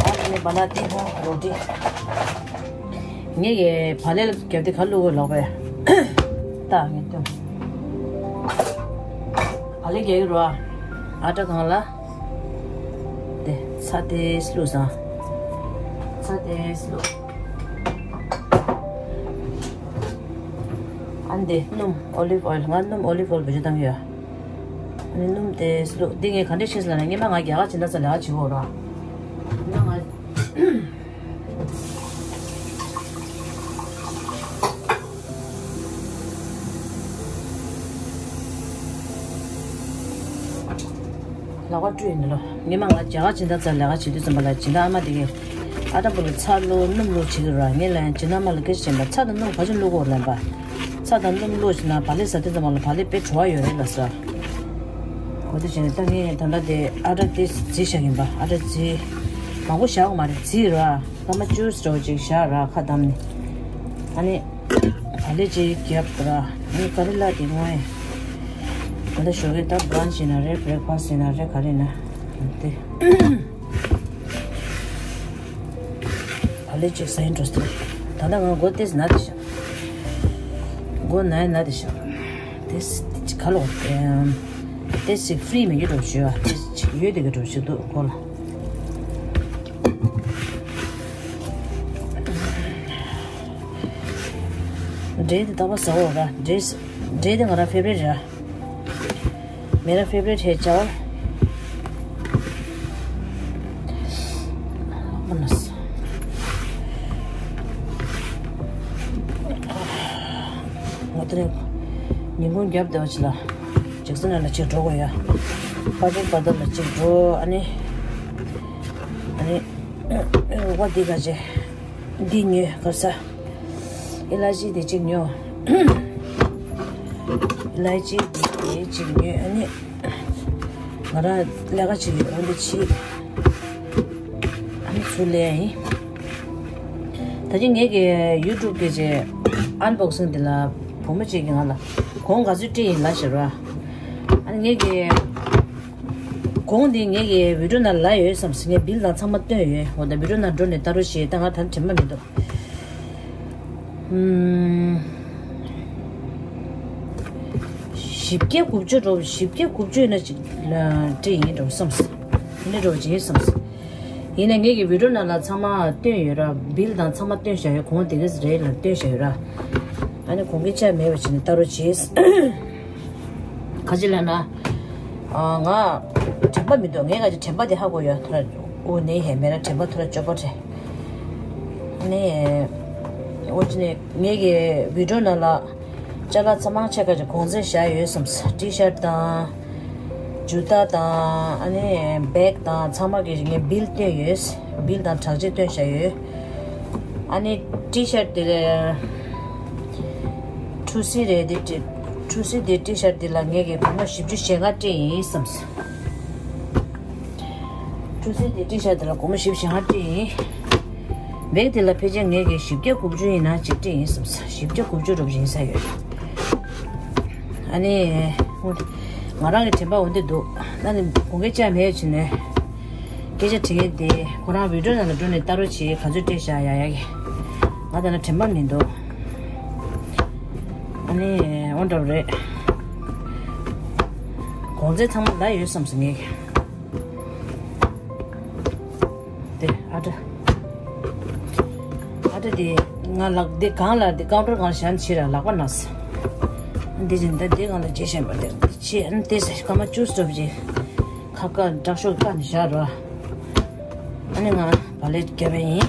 ཨ་ཊ་ནི་བ་ན་ཏི་ཧོ་རོ་ཏི། ངས་ཀྱི་བག་ལེབ་རྒྱབ་དེ་ག་བླུག་དགོས་ལོག་པས། ད་ངས་སྟོན། བག་ལེབ་རྒྱག་གི་རེད་བ། ཨ་ཊ་གང་ལ། དེ་ཚྭ་ཏོག་ཙམ་བླུགས་སོང་། ཚྭ་ཏོག་ཙམ་བླུགས། ཨ་ནི་དེ་སྣུམ་ཨོ་ལིབ་ཨོ་ཡལ། ང་སྣུམ་ཨོ་ལིབ་ཨོ་ཡལ་བེད་སྤྱོད་བཏང་གི་ཡོད། ཨ་ནི་སྣུམ་ཏོག་ཙམ་བླུགས། འདི་ངས་ག་འདྲས་བྱས་ལབ་ན། སྔོན་མ་ང་རྒྱ་གར་སྦྱིན་བདག་ཚོ་ལས་ཀ་བྱེད་ཀྱི་ཡོད་རེད་བ། ཡིན་ན་ང་ལག་པ་བཀྲུས་ཡིན་ལོ། སྔོན་མ་ང་རྒྱ་གར་སྦྱིན་བདག་ཚོ་ལས་ཀ་བྱེད་དུས་ཙམ་པ་ལ། སྦྱིན་བདག་ཨ་མ་དེ་གིས་ཨ་ཊ་བུ་ལ་ཚྭ་བླུགས་སྣུམ་བླུགས་བྱེད་ཀྱི་རེད་བ། ངས་ལབ་ཡིན། སྦྱིན་བདག་ཨ་མ་ལ་སྐད་ཆ་བྱས་པ། ཚྭ་དང་སྣུམ་ག་ཚོད་བླུགས་དགོས་ལབ་པ། ཚྭ་དང་སྣུམ་བླུགས་བྱས་ན་བག་ལེབ་ཟ་དུས་ཙམ་པ་ལ་བག་ལེབ་དཔེ་བྲོ་བ་ཡོད་རེད་ལབ་སོང་། འོ་དེ་བྱས་ནས་ད་ངས་ད་ལྟ་དེ་ཨ་ཊ་དེ་བརྫིས་བཞག་ཡིན་པ། ཨ་ཊ་བརྫིས། མང་པོ་བཞག་གི་མ་རེད། བརྫིས་ར། སྐར་མ་བཅུ་ཙམ་ཅིག་བཞག་ར། ཁ་བསྡམས་ནས། ཨ་ནི་བག་ལེབ་ཅིག་བརྒྱབ་ར། ཨ་ནི་ཀ་རི་ལ་དེ་སྔོན་ད་ལྟ་ཞོགས་ཀས་ད་བྷ་རན་ཆི་ཡིན་ན་རེད། བྷི་རེག་ཕ་སི་ཡིན་ན་རེད། ག་རེ་ཡིན་ན་དེ། བག་ལེབ་ཅིག་ཟ་ཡིན་འགྲོ་སྟེ། ད་ལྟ་ང་མགོ་ཏོག་ཙམ་ན་བསྡད་ཤག་མགོ་ན་ཡིན་ན་བསྡད་ཤག་ཏོག་ཙམ་ག་ལོ། ཨེམ། ཏོག་ཙམ་ཅིག་ཧྥི་རི་མེད་རྒྱུ་འདྲ་པོ་ཞིག་ཡོད་པ། ཏོག་ཙམ་ཅིག་ཡོད་བསྡད་རྒྱུ་འདྲ་པོ་ཞིག་འདུག་མགོ་ལ། འབྲས་དེ་རྟག་པར་ཟ་འོ་ར། འབྲས། འབྲས་དེ་ང་རང་ཕེ་ཝ་རི་ཊི་རེད། मेरा फेवरेट है चावल। ང་དེ་ནས་ཉིན་གུང་རྒྱབ་བསྡད་པ་ཅིག་ལ། ཇེག་སན་ལ་གཅིག་འགྲོ་དགོས་ཡ། པ་ཅིག་པ་ཏར་ལ་གཅིག་འགྲོ། ཨ་ནི། ཨ་ནི། རོགས་པ་འདི་ག་ཅེ། འདི་ཉོས་གར་ས། ཨི་ལ་ཅི་དེ་གཅིག་ཉོ། ཨི་ལ་ཅི་དེ་གཅིག་ཉོས། ཨ་ནི་ང་རང་ལས་ཀ་བྱེད་ཀྱི་འོ་འདི་བྱེད། ཨ་ནི་ཚུར་ལས་ཡིན། ད་ཅི་ངེད་ཀྱི་ཡུ་ཊུབ་གི་ཅེ་ཨན་བོག་སིང་དེ་ལ་བུ་མོ་གཅིག་གིས་ང་ལ་གོང་ག་ཚོད་སྤྲད་ཡིན་ལབ་ཤེས་ར། ཨ་ནི་ངེད་ཀྱི་གོང་འདི་ངེད་ཀྱི་བི་ཌིའོ་ནང་ལ་ཡོད་བསམས། ངས་བིལ་དང་ཚང་མ་བཏོན་ཡོད། འོ་ད་བི་ཌིའོ་ནང་འགྲོ་ནས་ལྟ་རོགས་བྱེད། ད་ང་ད་དྲན་པ་མི་འདུག་ཨུམ། བཞི་བརྒྱ་དགུ་བཅུ་འགྲོ། བཞི་བརྒྱ་དགུ་བཅུ་ཡིན་ན་ཅིག་ལ་སྤྲད་ཡིན་འགྲོ་བསམས། ཡིན་ན་འགྲོ་བྱེད་བསམས། ཡིན་ན་ངེད་ཀྱི་བི་ཌིའོ་ནང་ལ་ཚང་མ་བཏོན་ཡོད་ར། བིལ་དང་ཚང་མ་བཏོན་བཞག་ཡོད། གོང་དེ་ག་རེད་ལ་བཏོན་བཞག་ཡོད་ར། ཨ་ནི་གོང་གི་ཆ་མེད་པ་བྱས་ནས་ལྟ་རོགས་བྱེད། ག་ཅི་ལབ་ན། ཨ། ང་དྲན་པ་མི་འདུག་ངས་ག་ཅི་དྲན་པ་དེ་ཧ་གོ་ཡོད། ཐོ་ར་འུ་ནས་ཧེ་མེད་ན་དྲན་པ་ཐོ་ར་སྐྱོ་པོ་རེད། ནས་འོ་ཅི་ནས་ངེད་ཀྱི་བི་ཌིའོ་ནང་ལ་ཅ་ལག་ཚང་མ་ཆ་ག་ཅི་གོང་ཚད་བཞག་ཡོད་བསམས། ཊི་ཤར་ཊི་དང་། ཇུ་ཏ་དང་། ཨ་ནི་བེག་དང་ཚང་མ་གི་ངས་བིལ་བཏོན་ཡོད། བིལ་དང་དྲག་ཆས་བཏོན་བཞག་ཡོད། ཨ་ནི་ཊི་ཤར་ཊི་དེ་ལ་ཁྲུ་སི་རེད་དེ། ཁྲུ་སི་དེ་ཊི་ཤར་ཊི་དེ་ལ་ངས་ཀྱི་སྒོར་མོ་བཞི་བཅུ་ཞེ་ལྔ་སྤྲད་ཡིན་བསམས། ཁྲུ་སི་དེ་ཊི་ཤར་ཊི་དེ་ལ་སྒོར་མོ་བཞི་བཅུ་ཞེ་ལྔ་སྤྲད་ཡིན། བེག་དེ་ལ་ཕལ་ཆེར་ངས་ཀྱི་བཞི་བརྒྱ་དགུ་བཅུ་ཡིན་ན་ཅིག་སྤྲད་ཡིན་བསམས། བཞི་བརྒྱ་དགུ་བཅུ་འགྲོ་བཞིན་ས་ཡོད། ཨ་ནི། ང་རང་གི་དྲན་པ་འོ་འདི་འདུག་ཨ་ནི་གོང་གི་ཆ་མེད་བྱས་ནས། སྐད་ཆ་དྲི་མཁན་དེ་ཁོ་རང་བི་ཌིའོ་ནང་ལ་འགྲོ་ནས་ལྟ་རོགས་བྱེད། ག་ཚོད་སྤྲད་བཞག་ཡ་ཡ་གི། ང་ད་ནི་དྲན་པ་མི་འདུག་ཨ་ནི་འོ་འདྲ་པོ་རེད། གོང་ཚད་ཚང་མ་ལ་ཡོད་བསམ་སོང་ངས། དེ་ཨ་ཏྲ། ཨ་ཏྲ་དེ་ང་ལག་དེ་གང་ལ་དེ་ཀའུན་ཊར་སྒང་བཞག་ཕྱིར་ལག་པ་ན་སོང་། འདི་བཞིན་ད་དེ་སྒང་ལ་བརྗེ་བཞིན་པ་དེར་ཆེ། ཨ་ནི་དེ་ཟེར་སྐར་མ་བཅུ་སོབ་ཅིག་ཁ་ཁ་དྲག་ཤོས་བཀག་ནས་བཞག་རོགས། ཨ་ནི་ང་བག་ལེབ་བརྒྱབ་པ་ཡིན།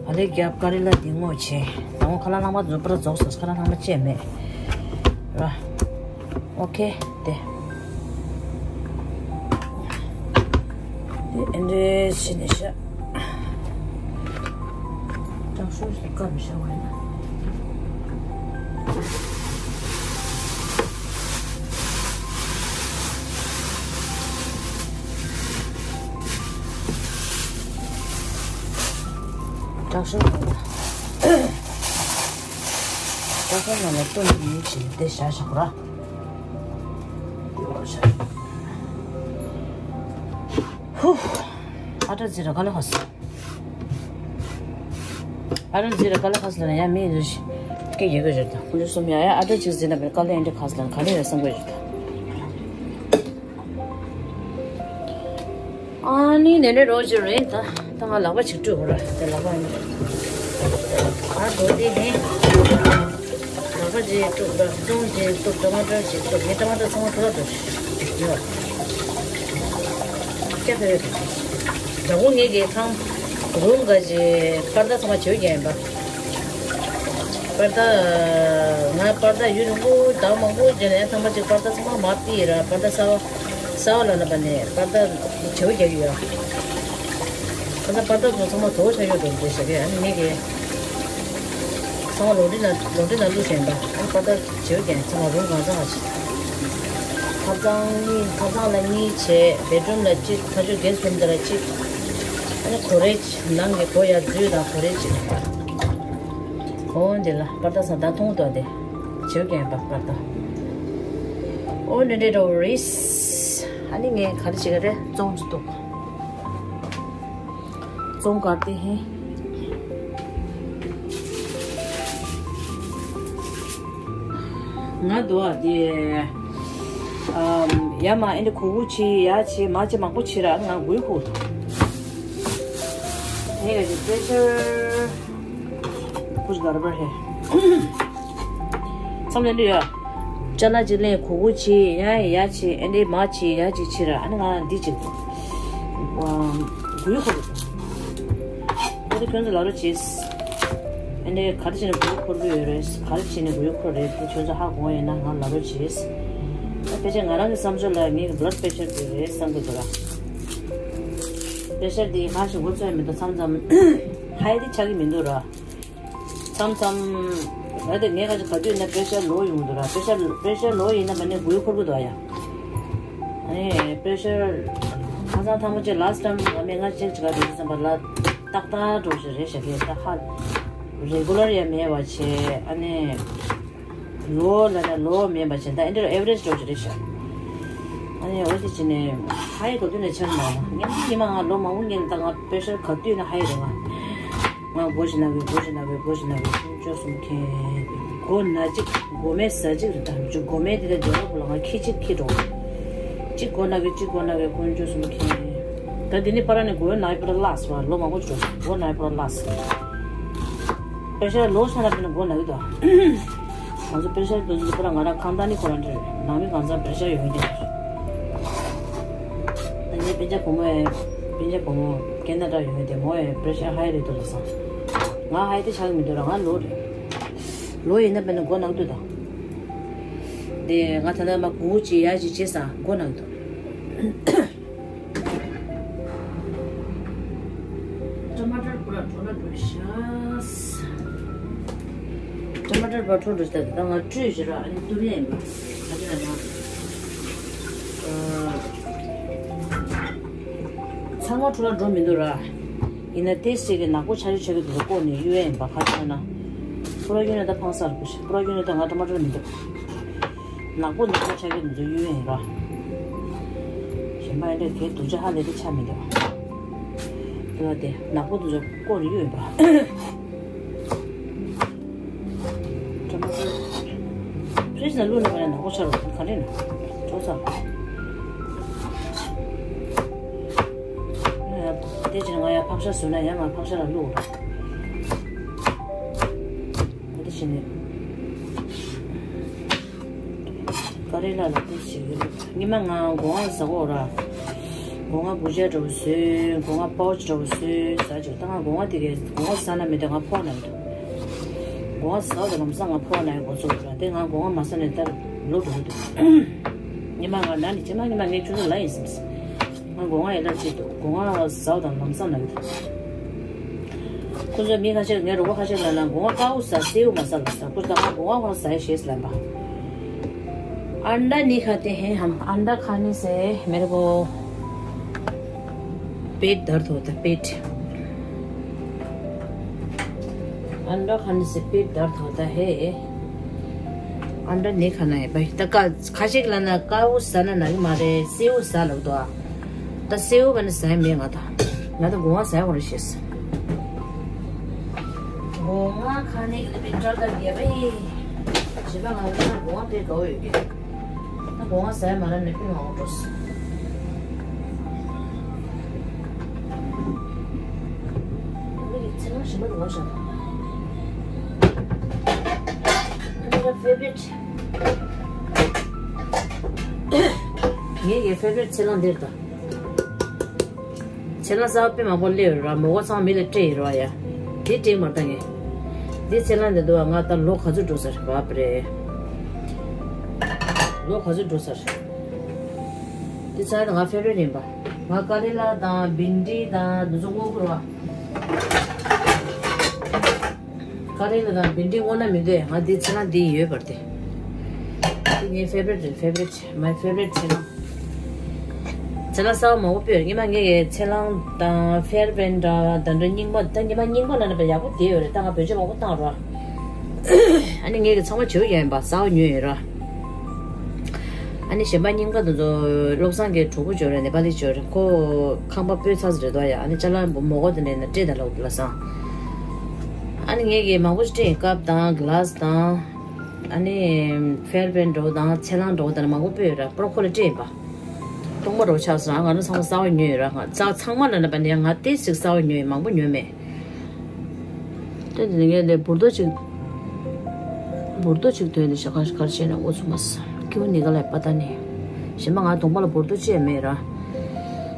བག་ལེབ་བརྒྱབ། ཀ་རི་ལ་འདི་ངོ་ཆེ། ད་ངོ་ཁ་ལག་ལྷག་མ་རྫོགས་པར་རྫོགས་སོང་། ཁ་ལག་ལྷག་མ་བཅད་མེད་ར། ཨོ་ཁེ། དེ། དེ་ཨེ་འདྲས་བྱས་ནས་བཞག་དྲག་ཤོས་ཤིག་བཀབ་བཞག་པ་ཡིན་ན། དྲག་ཤོས་ནང་ལ། དྲག་ཤོས་ནང་ལ་བཏོན་ཡིན་བྱས་དེ་བཞག་བཞག་ར། ཧུ། ཨ་ཏྲ་ཟི་ར་ག་ལ་ཧ་སི། ཨ་ཏྲ་ཟི་ར་ག་ལ་ཧ་སི་ལ་ཡ་མི་རུ་ཤི། སྐད་རྒྱག་གི་རེད་ད། ཁོང་ཚོ་གསུམ་ཡ་ཡ་ཨ་འདྲ་ཅིག་ཟིན་ན་བས་དཀའ་ལས་འདྲ་ཁག་ལ་ག་ལེ་རེད་བསམ་གི་རེད་ད། ཨ་ནི་ནེ་ནེ་རོ་ཅི་རེད་ད། ད་ང་ལག་པ་ཅིག་བཀྲུས་འོ་ར་དེ་ལག་པ་ཨ་འགྲོ་དེ་ནི། ལག་པ་ཅིག་བཀྲུས་ར་ཙོང་ཅིག་བཀྲུས་ཊ་མ་ཊར་ཅིག་བཀྲུས་ངས་ཊ་མ་ཊར་ཚང་མ་ཐུ་ར་འགྲོ་ཡོད། སྐྱ་ཕེ་བེ་དང་། ད་གུང་ངེད་ཀྱི་ཁང་རུམ་ག་ཅི་པར་ད་ཚང་མ་བྱེའུ་རྒྱན་ཡིན་པ། པར་ད། ང་པར་ད་ཡུན་རིང་པོ་ཟླ་བ་མང་པོ་རྗེས་ནས་ཚང་མ་ཅིག་པར་ད་ཚང་མ་མར་ཏི་ཡིན་ར་པར་ད་གསར་བ། གསར་བ་ལ་ལབ་པ་ནས་པར་ད་བྱེའུ་རྒྱག་གི་ཡོད། ད་ལྟ་པར་ད་ཚོ་ཚང་མ་དོ་ཆ་ཡོད་འགྲོ་འདི་ཟེར་གི་ཨ་ནི་ངེད་ཀྱི། ཚང་མ་ལོ་འདྲི་ན་ལོ་འདྲི་ན་བླུགས་བཞིན་པ་ཨ་པར་ད། བྱེའུ་རྒྱན་ཚང་མ་རུང་གང་ཚང་བ་ཞིག་ཐབ་ཚང་གཉིས་ཐབ་ཚང་ལ་གཉིས་བྱས་བེད་རུམ་ལ་གཅིག་ཁ་ཆུ་གེ་སི་རུམ་དེ་ལ་གཅིག་ཨ་ནི་གོ་རེ་གཅིག་ནང་གི་སྒོ་ཡར་འཛུལ་དང་གོ་རེ་གཅིག་འོ་འདི་ལ་པར་ད་ས་ད་མཐོང་དོ་དེ་བྱེའུ་རྒྱན་པ་པར་ད། འོ་འདི་འདྲའི་འགྲོ་རེད། ཨ་ནི་ངས་ག་རེ་བྱེད་ཀྱི་རེད་བཙོང་ཅིག་འདུག་བཙོང་གར་དེ་ཧེ། ང་དོ་ཨ་དེ། ཨམ་ཡ་མ་ཨེ་འདི་གུ་གུ་ཆི་ཡ་ཆི་མ་ཆི་མང་པོ་ཆི་ར་ང་དགུའི་ཁུག་ཧེ་ག་ཅི་པེ་ཤར་ཁུར་གར་བར་ཧེ། མཚམས་ལེན་དུ་ཡ། ཅ་ལག་ཅིག་ལེན་གུ་གུ་ཆི་ཡ་ཡ་ཆི་ཨེ་འདི་མ་ཆི་ཡ་ཅི་ཆི་ར་ཨ་ནི་ང་འདི་ཅིག་དགུའི་ཁུག་ཨོ་དེ་ཁྱོད་ཚོ་ལབ་རོགས་བྱེད། ཨ་ནི་ག་རེ་བྱས་ནས་གུ་ཡུ་འཁོར་གྱི་ཡོད་རེད། ག་རེ་བྱས་ནས་གུ་ཡུ་འཁོར་རེད་དེ་ཁྱོད་ཚོ་ཧ་གོ་ཡོད་ན་ང་ལབ་རོགས་བྱེད། ད་ཕལ་ཆེར་ང་རང་གི་བསམ་ཚུལ་ལ་ངའི་blood pressure དེ་རེད་བསམ་གྱི་འདུག་ར། པེ་ཤར་དེ་ཁ་ཞིག་འགོ་ཚོད་མི་འདུག་མཚམས་མཚམས་ཧའི་དེ་ཆགས་ཀྱི་མི་འདུག་ར། མཚམས་མཚམས། ད་དེ་ངས་ཁ་ཅིག་ག་དུས་ན་པེ་ཤར་ལོ་ཡོང་གི་འདུག་ར། པེ་ཤར་པེ་ཤར་ལོ་ཡིན་ན་མ་ནི་གུ་ཡུ་འཁོར་གི་འདུག་ཡ། ཨ་ནི་པེ་ཤར་ཁ་སང་ཐང་མོ་ཅིག་last time ང་མེད་ང་ཅིག་ཅིག་ག་དུས་ཙམ་པ་ལ་ཏག་ཏག་འགྲོ་ཞིག་རེད་ཤག་གི་ད་ཧ་regular ཡ་མེད་པ་བྱས་ཨ་ནི་ལོ་ལ་ན་ལོ་མེད་པ་བྱས་ད་ཨེ་འདྲ་average འགྲོ་ཞིག་རེད་ཤག་ཨ་ནི་འོ་དེ་བྱས་ནས་ཧའི་ག་དུས་ན་ཆགས་མ་ང་ཉི་མ་ང་ལོ་མང་པོ་ངས་ད་ང་པེ་ཤར་ག་དུས་ན་ཧའི་རེད་ང་། ང་སྒོ་ཞིག་ན་གི་སྒོ་ཞིག་ན་གི་སྒོ་ཞིག་ན་གི་ཀུན་སྤྱོད་གསུམ་མཁན། སྒོ་ན་གཅིག་སྒོ་མེ་ཟ་གཅིག་རེད་ད་མཇུག་སྒོ་མེ་དེ་ལ་འཇོག་པ་ལ་ང་ཁྱི་གཅིག་ཁྱི་འགྲོ། གཅིག་སྒོ་ན་གི་གཅིག་སྒོ་ན་གི་ཀུན་སྤྱོད་གསུམ་མཁན། ད་འདི་ནི་པ་ར་ནི་སྒོ་ན་པ་ར་ལགས་སོ་ལོ་མང་པོ་འགྲོ་སྒོ་ན་པ་ར་ལགས། པེ་ཤར་ལོ་ཤ་ན་པ་ན་སྒོ་ན་གི་ད། ང་ཚོ་པེ་ཤར་དུ་ཚོ་པ་ར་ང་ར་ཁང་ད་ནི་ཁོ་ར་འདྲ་ནང་མི་གང་ཚང་པེ་ཤར་ཡོང་གི་འདུག་ད་ངའི་སྤུན་ཀྱག་བུ་མོ་ཡང་སྤུན་ཀྱག་བུ་མོ་ཀེ་ན་ཌ་ཡོང་གི་དེ་མོ་ཡང་པེ་ཤར་ཧའི་རེད་འདུག་ལ་སང་། ང་ཧའི་དེ་ཆགས་མི་འདུག་ར་ང་ལོ་རེད། ལོ་ཡིན་ན་པེ་ན་མགོ་ནག་འདུག་ད། དེ་ང་ད་ལྟ་མ་གུ་ཅི་ཡ་ཅི་བྱེད་སང་མགོ་ནག་འདུག་ཊ་མ་ཊར་པུ་ར་འགྲོ་ན་འགྲོ་ཤག་ཊ་མ་ཊར་པ་འཕྲོ་འགྲོ་ཤག་ད་ང་བཀྲུས་ཤིག་ར་ཨ་ནི་བཏུབ་ཡ་ཡིན་པ་ག་ཅི་ལ་ན། ཚང་མ་འཕྲོ་ལ་འགྲོ་མི་འདུག་ར། ཡིན་ན་ཏེས་ཅིག་གི་ནག་པོ་ཆ་ཆུ་ཆ་གི་འདུག་བཀོག་ནས་གཡུག་ཡ་ཡིན་པ་ག་ཅི་ལ་ན། ཕུ་ར་གཡུག་ན་ད་ཕངས་ས་ར་ཕུ་ཤི་ཕུ་ར་གཡུག་ན་ད་ང་ཊ་མ་ཊར་མི་འདུག་ནག་པོ་ནག་པོ་ཆ་གི་འདུག་གཡུག་ཡིན་ར། གཞན་པ་ཡིན་འདྲ་གའི་སྡུག་ཅག་ཧ་ལས་དེ་ཆ་མི་འདུག་དེ་བ་དེ་ནག་པོ་འདུག་ཅག་བཀོག་ནས་གཡུག་ཡིན་པ། ཊ་མ་ཊར་ཕི་རིཇ་ནང་བླུགས་ན་མ་ནས་ནག་པོ་ཆགས་རུང་ག་འདྲས་ན་ཅོག་ཚ། དེ་བྱས་ན་ང་ཡང་ཕག་ཤ་བཟོས་ན་ཡང་ང་ཕག་ཤ་ལ་བླུགས། དེ་བྱས་ནས་ཀ་རེ་ལ་ལ་དེ་བྱེད་ཀྱི་རེད། ཉི་མ་ང་སྒོ་ང་ཟ་གོ་ར། སྒོ་ང་བུ་ཆ་འདྲ་བོ་བཟོས། སྒོ་ང་པའོ་ཆི་འདྲ་བོ་བཟོས་ཟ་བྱེད། ད་ང་སྒོ་ང་དེ་གའི་སྒོ་ང་ཟ་ན་མི་འདོད་ང་ཕོག་ན་མི་འདོད། སྒོ་ང་ཟ་བ་དང་ལམ་སང་ང་ཕོག་ན་ཡང་འགོ་ཚུགས་ར། དེ་ང་སྒོ་ང་མ་ཟ་ནས་ལྟར་ལོ་འགྲོ་གི་འདུག་ཉི་མ་ང་ན་ནི་ཅི་མ་ཉི་མ་ངས་ཁྱོད་ཚོ་ལ་ཡིན་སེམས། ང་སྒོ་ང་ཡ་ལ་ཅི་འདུག་སྒོ་ང་ཟ་བ་དང་ལམ་སང་ན་གི་འདུག་ཁོ་ཚོ་མི་ཁ་ཤས་ངའི་རོགས་པ་ཁ་ཤས་ལ་ན་སྒོ་ང་དཀར་པོ་ཟ་སེར་པོ་མ་ཟ་ལ་ཟ། ཁོ་ཚོ་ད་ང་སྒོ་ང་ཁོ་ན་ཟ་ཡ་ཤེས་ལ་འབའ། अंडा नहीं खाते हैं हम। अंडा खाने से मेरे को पेट दर्द होता है, पेट। अंडा खाने से पेट दर्द होता है। अंडा नहीं खाना है भाई। ད་ཁ་ཁ་ཤས་ལ་ན་དཀར་པོ་ཟ་ན་ན་གི་མ་རེད། སེར་པོ་ཟ་ལབ་འདུག་ཨ། ད་སེར་པོ་བ་ནི་ཟ་ཡ་མེད་ང་ད། ང་ད་སྒོ་ང་ཟ་ཡ་འོ་རེ་ཤེས། སྒོ་ང་ཁ་ནས་ཀྱི་དཔེ་འདྲ་ལྟར་རྒྱས་པ་ཡིན། བྱེད་པ་ང་ལ་སྒོ་ང་དཔེ་དགའ་བོ་ཡོད་ཀྱི། ད་སྒོ་ང་ཟས་མ་རག་ནས་དཔེ་མང་པོ་འགྲོ་སོང་། ཚེ་རིང་ཞིམ་པོ་འདུག་བ་ཤ། ངའི་ཕེ་ཝ་རི་ཊི། ངའི་ཕེ་ཝ་རི་ཊི་ཚེ་རིང་འདིར་ད། ཚེ་རིང་གསར་པ་དཔེ་མང་པོ་སླེབས་ཡོད་ར། མོག་གོ་ཚང་མི་ལ་སྤྲད་ཡོད་ར་ཡ། དེ་སྤྲད་མ་ད་ངས། འདི་ཚེ་རིང་འདི་འདུག་བ། ང་ད་ལོ་ག་ཚོད་འགྲོ་ས་རེད་བ་པ་རེད། ལོ་ག་ཚོད་འགྲོ་ས་རེད། འདི་ཚ་ཡ་ད་ང་ཕེ་ཝ་རི་ཊི་ཡིན་པ། ང་ཀ་རེ་ལ་དང་བིན་ཌི་དང་འདི་ཚོ་བརྔོ་དགོས་ར། ཀ་རེ་ལ་དང་བིན་ཌི་བརྔོ་ན་མི་འདོད། ང་འདི་ཚེ་རིང་འདི་ཡོད་པར་དེ། འདི་ངའི་ཕེ་ཝ་རི་ཊི་རེད། ཕེ་ཝ་རི་ཊི། མའི་ཕེ་ཝ་རི་ཊི་ཚེ་རིང་། ཚེ་རིང་གསར་པ་མང་པོ་སྤོས་ཡོད། སྔོན་མ་ངས་ཚེ་རིང་དང་ཕེ་ཝ་རི་ཊི་འདྲ་བ་དང་འདྲ་རྙིང་པ། ད་སྔོན་མ་རྙིང་པ་ལ་ནི་ཡག་པོ་བསྡད་ཡོད་རེད། ད་ང་བེད་སྤྱོད་མང་པོ་བཏང་ར། ཨ་ནི་ངས་ཀྱི་ཚང་མ་བྱེད་ཡ་ཡིན་པ་གསར་པ་ཉོས་ཡོད་ར། ཨ་ནི་གཞན་པ་རྙིང་པ་དེ་ཚོ་བློ་བཟང་གི་གྲོགས་པོ་ཅིག་ཡོད་རེད། ནེ་པ་ལི་ཅིག་ཡོད་རེད། ཁོ་ཁང་པ་སྤོས་ཚར་ས་རེད་དོ་ཡ། ཨ་ནི་ཅ་ལག་མོག་གོ་དེ་འདྲ་ཡིན་ན་སྤྲད་ད་ལབ་ལབ་སོང་། ཨ་ནི་ངས་ཀྱི་མང་པོ་ཞིག་སྤྲད་ཡིན། ཀབ་དང་གི་ལ་སི་དང་། ཨ་ནི་ཕེ་ཝ་རི་ཊི་འདྲ་བོ་དང་ཚེ་རིང་འདྲ་བོ་དང་མང་པོ་སྤོས་ཡོད་ར། པོ་ར་ཁོ་ལ་སྤྲད་ཡིན་པ། སྟོང་པ་འདྲ་བོ་ཆགས་སོང་། ང་རང་ཚང་མ་གསར་པ་ཉོས་ཡོད་ར། ང་ཚ་ཚང་མ་ལ་ནི་པ་ནི་ང་ཏོག་ཙམ་གསར་པ་ཉོས་ཡིན། མང་པོ་ཉོས་མེད། ཏན་ཏན་ངས་ལས་འབུར་རྡོ་གཅིག་འབུར་རྡོ་གཅིག་ཐོན་ནས་ཞག་ཁ་ཁར་བྱས་ན་འོ་ཚུགས་མ་སོང་། ཀེའུ་ནི་ག་ལ་པ་ད་ནི། གཞན་པ་ང་གདོང་པ་ལ་འབུར་རྡོ་བཅས་མེད་ར།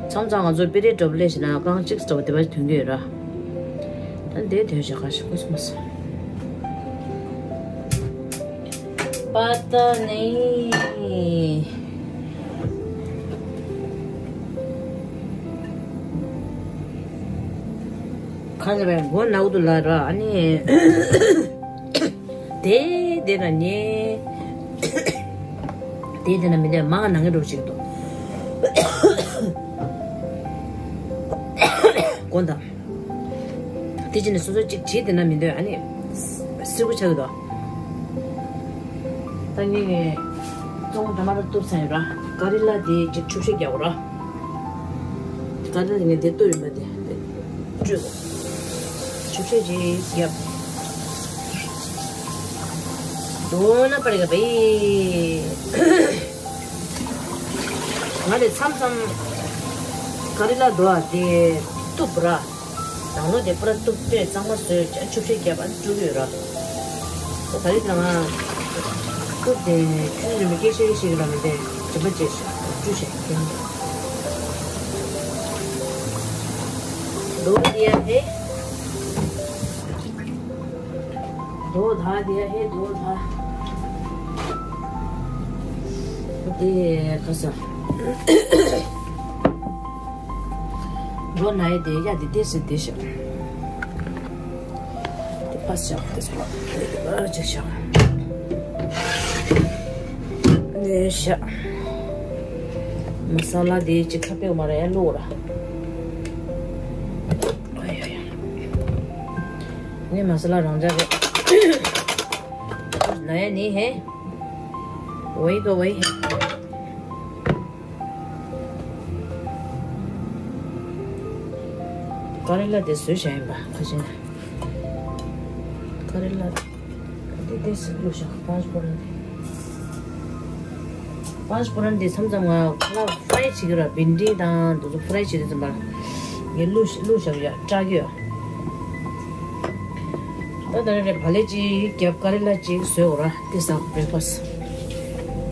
མཚམས་མཚམས་ང་ཚོ་པི་རེ་ཌོབ་ལེ་ཞེ་ན་རྐང་གཅིག་འདྲ་བོ་དེ་པ་ཐོན་གྱི་ཡོད་ར། ད་འདི་ཐོན་ཞག་ཁ་ཞིག་འོ་ཚུགས་མ་སོང་། པ་ད་ནི། ཁ་ལ་བའི་མགོ་ནག་ཏུ་ལ་ར། ཨ་ནི་དེ་དེ་ན་ཉེ། དེ་དེ་ན་མི་དེ་མང་ནང་གི་འགྲོ་ཅིག་ཏུ། མགོ་འདང་། དེ་ཅི་ནས་སོ་སོ་གཅིག་བྲིས་དེ་ན་མི་འདོད། ཨ་ནི་སིར་པོ་ཆགས་ཀྱི་འདུག་ད་ངས་ངས་བཙོང་ཊ་མ་ཊར་གཏུབ་ཚར་ཡོད་ར། ཀ་རི་ལ་དེ་གཅིག་ཆུ་བཤལ་རྒྱག་དགོས་ར། ཀ་རི་ལ་དེ་ངས་དེ་གཏུབ་ཡིན་པ་དེ་དེ་བཅོས་དགོས། ཆུ་བཤལ་གཅིག་རྒྱབ། དོ་ན་པར་ག་བེ། ང་ལས་མཚམས་མཚམས་ཀ་རི་ལ་དོ་ཨ་དེ་གཏུབ་ར། ནང་ལོགས་དེ་པུ་ར་གཏུབ་སྟེ་གཙང་མ་བཟོས་བྱས་ཆུ་བཤལ་བརྒྱབ་པ་བཀྲུ་གི་ཡོད་ར། ད་རེས་ད་ང་གཏུབ་དེ་ཆུ་རིན་པོ་སྐྱེ་ཤེས་ཤིག་ལ་མི་དེ་དྲི་མ་བཅད་ཤག་བཀྲུ་བྱས་ཁྱེར། དོ་དེ་ཡ་ཧེ། དོ་ད་དེ་ཡ་ཧེ་དོ་ད། དེ་ཁ་ས། འགྲོ་ན་ཡི་དེ་ཡ་དེ་ཏེ་སི་དེ་ཤག་དེ་ཕ་ཤག་དེ་ཕ་ཅིག་ཤག་ནས་ཤག་མ་ས་ལ་དེ་ཅིག་ཁ་པེ་མ་ར་ཡ་ལོ་ར། ཨ་ཡ་ཡ། ནི་མ་ས་ལ་རང་འཇགས་རེད། ན་ཡ་ནི་ཧེ། ཝེ་གོ་ཝེ་ཧེ། ཀ་རེ་ལ་དེ་བཟོས་བཞག་ཡིན་པ་ཁ་ཅིག་ན། ཀ་རེ་ལ་དེ་དེ་སི་བླུགས་བཞག་པཱན་ཅ་ཕུརན་དེ། པཱན་ཅ་ཕུརན་དེ་མཚམས་མཚམས་ང་ཁ་ལག་ཕ་རའི་བྱེད་ཀྱི་ར། བིན་ཌི་དང་དེ་ཚོ་ཕ་རའི་བྱེད་དུས་ཙམ་པ་ངས་བླུགས་བླུགས་བཞག་ཡ་སྐྲག་གི་ཡོད། ད་ད་རེ་རེ་བག་ལེབ་ཅིག་བརྒྱབ། ཀ་རེ་ལ་ཅིག་བཟོས་འོ་ར། དེ་སང་བྷི་རེག་ཕ་སི།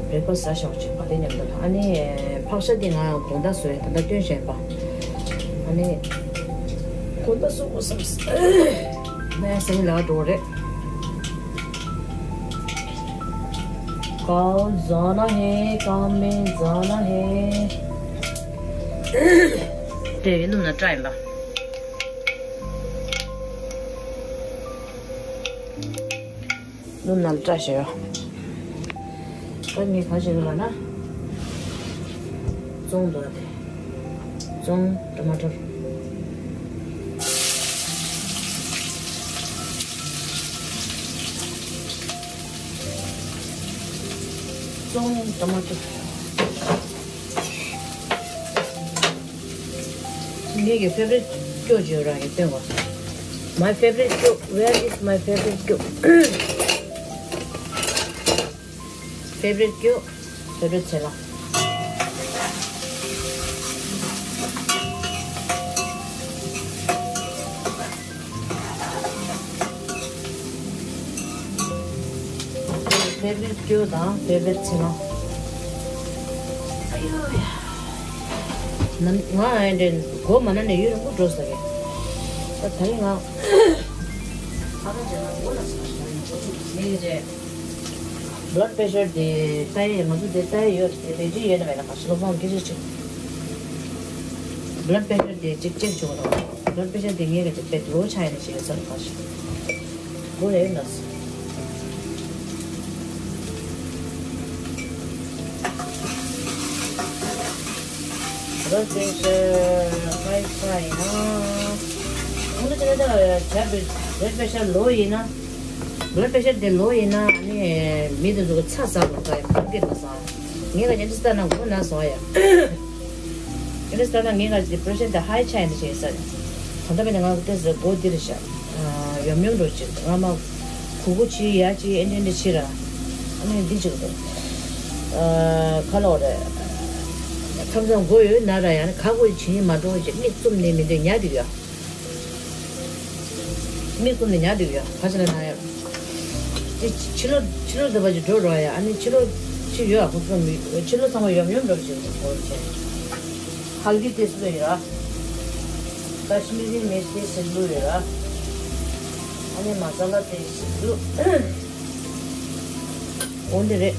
བྷི་རེག་ཕ་སི་ཟ་ཤོག་ཅིག་བག་ལེབ་མཉམ་དུ། ཨ་ནི་ཕག་ཤ་དེ་ང་དགོང་དག་བཟོས་ད་ལྟ་སྟོན་བཞིན་པ། ཨ་ནི་དགོང་དག་བཟོ་དགོས་བསམ། ནས་སེང་ལ་འགྲོ་རེད། ཀའོ་ཛ་ན་ཧེ། ཀའོ་མེ་ཛ་ན་ཧེ། དེ་ཡིན་ནམ་ན་ཏྲ་ཡིན་པ། སྣུམ་ནང་ལ་བཀྲ་ཤིས་ཡོད། ད་ངས་ག་བྱེད་ཀྱི་ལབ་ན། བཙོང་འདུག་དེ། བཙོང་ཊ་མ་ཊར། བཙོང་ཊ་མ་ཊར། ངེད་ཀྱི་ཕེ་བ་རི་ཊི་སྐྱོ་བརྗོད་རང་གི་སྟོན་པ། My favorite cube. Where is my favorite cube? Favorite cube. Favorite ཚལ་སླ། Favorite ཀྱོ་དང་favorite ཚེ་མ། ཨ་ཡོ་ཡ། ང་ཨེ་འདྲེ་མགོ་མ་ན་ནས་ཡུན་རིང་པོ་འགྲོ་ས་གི། ད་ད་རིང་ང་ཨ་ཁ་ཅན་ལ་མགོ་ལ་ས་ཞིག་ཡིན་རེད། Blood pressure དེ་ལྟ་ཡས་ང་ཚོ་དེ་ལྟ་ཡས་ཡོད་དེ་རེ་ཅི་ཡོད་ན་མེད་ན་ག་ཞིག་ལོ་ཕོང་གི་རེ་ཅི། Blood pressure དེ་ཅིག་ཅེག་བྱུང་རོགས། Blood pressure དེ་ངས་ག་ཅིག་པེད་ལོ་ཆ་ཡིན་ཞེས་ཟེར་ག་ཞིག་གོ་རེ་ཡོད་ན། Blood pressure high ཡིན་ན། ཁོང་ཚོ་དེ་ལ་ད་blood pressure low ཡིན་ན། Blood pressure དེ་low ཡིན་ན་ནི་མི་དེ་ཚོ་གི་ཚྭ་ཟ་དགོས་ཀ་ཡ་ཁོང་གི་ན་ཟ། ངས་ག་ཅན་དེ་ལྟ་ན་མགོ་ན་སོང་ཡ། ཨེ་འདྲ་ལྟ་ན་ངས་ག་ཅི་pressure དེ་high ཆ་ཡིན་ཞེས་ཟེར། ད་ལྟ་བས་ན་ང་གི་ཏོག་ཙམ་མགོ་འདིར་བཞག་ཡོམ་ཡོམ་འགྲོ་ཅིག་ང་མ་གུ་གུ་ཆི་ཡ་ཅི་ཨེ་འདྲ་འདྲ་ཆི་ར། ཨ་ནི་འདི་ཅིག་འདུག་ཁ་ལོག་རེད། ཁམས་སང་མགོ་ཡོད་ན་ར་ཡང་ཁ་གོ་ཆི་ཡིན་མ་འགྲོ་ཅིག་མིག་བཙུམ་ནས་མི་འདོད་ཉལ་འདུག་ཡ། མིག་བཙུམ་ནས་ཉལ་འདུག་ཡ་ག་ཅི་ལ་ན་ཡ། དེ་ཕྱི་ལོ་ཕྱི་ལོ་འདི་པ་ཅིག་འགྲོ་རོགས་ཡ། ཨ་ནི་ཕྱི་ལོ་ཅིག་ཡོད་ཨ་ཁོ་ཚོ་མི་ཕྱི་ལོ་ཚང་མ་ཡོམ་ཡོམ་འགྲོ་ཅིག་གོ་ཅེ། ཧལ་དི་དེ་སུ་ལ་ཡོད་ར། ཀ་ཤི་མི་རི་མིར་ཅི་དེ་སུ་ལ་ཡོད་ར། ཨ་ནི་མ་ས་ལ་དེ་སུ་ལ། འོ་འདི་རེད།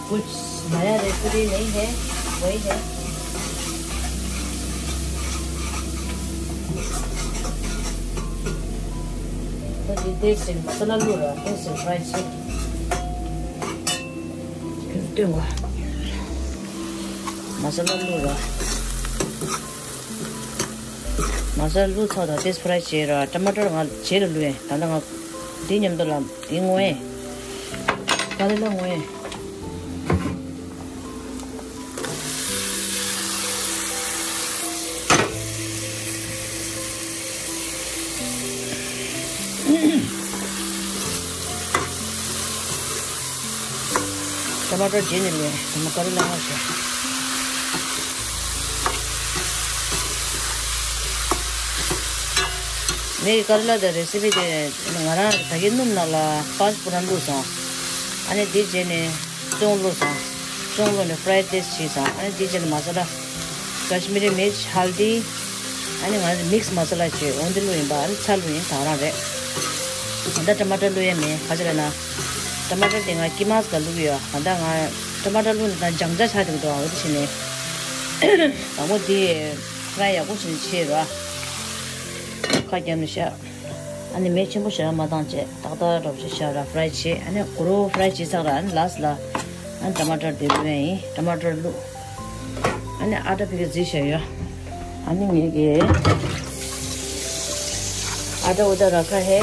कुछ नया रेसिपी नहीं है, वही है। ད་འདི་ཏོག་ཙམ་མ་ས་ལ་བླུགས་ར་ཏོག་ཙམ་ཕྲའི་བྱེད། སྟོན་གོ། མ་ས་ལ་བླུགས་ར། མ་ས་ལ་བླུགས་ཚར་དང་ཏོག་ཙམ་ཕྲའི་བྱེད་ར། ཊ་མ་ཊར་ང་རྗེས་ལ་བླུགས་ཡིན། ད་ལྟ་ང་འདི་མཉམ་དུ་ལ་འདི་ངོ་ཡིན། ཀ་རེ་ལ་ངོ་ཡིན། ཊ་མ་ཊར་རྗེས་ནས་ལེན། ཊ་མ་ཀ་རི་ལ་ང་ཞོ། ངའི་ཀ་རི་ལ་དེ་རེ་སི་པི་དེ་ང་རང་ད་གིན་སྣུམ་ནང་ལ་པཱ་ཅི་པུ་ར་བླུགས་སོང་། ཨ་ནི་དེ་རྗེས་ནས་ཅོང་བླུགས་སོང་། ཅོང་བླུགས་ནས་ཕྲའི་ཏོག་ཙམ་བྱས་སོང་། ཨ་ནི་དེ་རྗེས་ནས་མ་ས་ལ། ཀ་ཤི་མི་རི་མིར་ཅི། ཧལ་དི། ཨ་ནི་ང་ཚོ་མིག་སི་མ་ས་ལ་བྱས་འོ་འདི་བླུགས་ཡིན་པ། ཨ་ནི་ཚྭ་བླུགས་ཡིན་ད་ག་རང་རེད། ད་ལྟ་ཊ་མ་ཊར་བླུགས་ཡས་མེད། ག་ཅི་ལབ་ན། ཊ་མ་ཊར་དེ་ང་དཀྱིལ་མ་ཙམ་བླུགས་ཡོད། ད་ལྟ་ང་ཊ་མ་ཊར་བླུགས་ནས་ད་སྦྱང་བྱ་ཆགས་འདུག་འདུག་འོ་དེ་བྱས་ནས། དང་པོ་དེ་ཕྲའི་ཡག་པོ་བྱས་ནས་བྱས་ར། ཁ་བརྒྱབ་ནས་བཞག་ཨ་ནི་མེ་ཆེན་པོ་ཞེ་དྲག་མ་བཏང་བྱས་ཏག་ཏག་འདྲ་པོ་ཞིག་བཞག་ར་ཕྲའི་བྱས། ཨ་ནི་གུ་རུ་ཕྲའི་བྱས་ཚར་ར། ཨ་ནི་ལཱ་སི་ལ་ཨ་ནི་ཊ་མ་ཊར་དེ་བླུགས་ཡས་ཡིན། ཊ་མ་ཊར་བླུགས། ཨ་ནི་ཨ་ཊ་ཕ་གི་བརྫིས་བཞག་ཡོད། ཨ་ནི་ངས་ཀྱི་ཨ་ཊ་ཨུ་ད་ར་ཁ་ཧེ།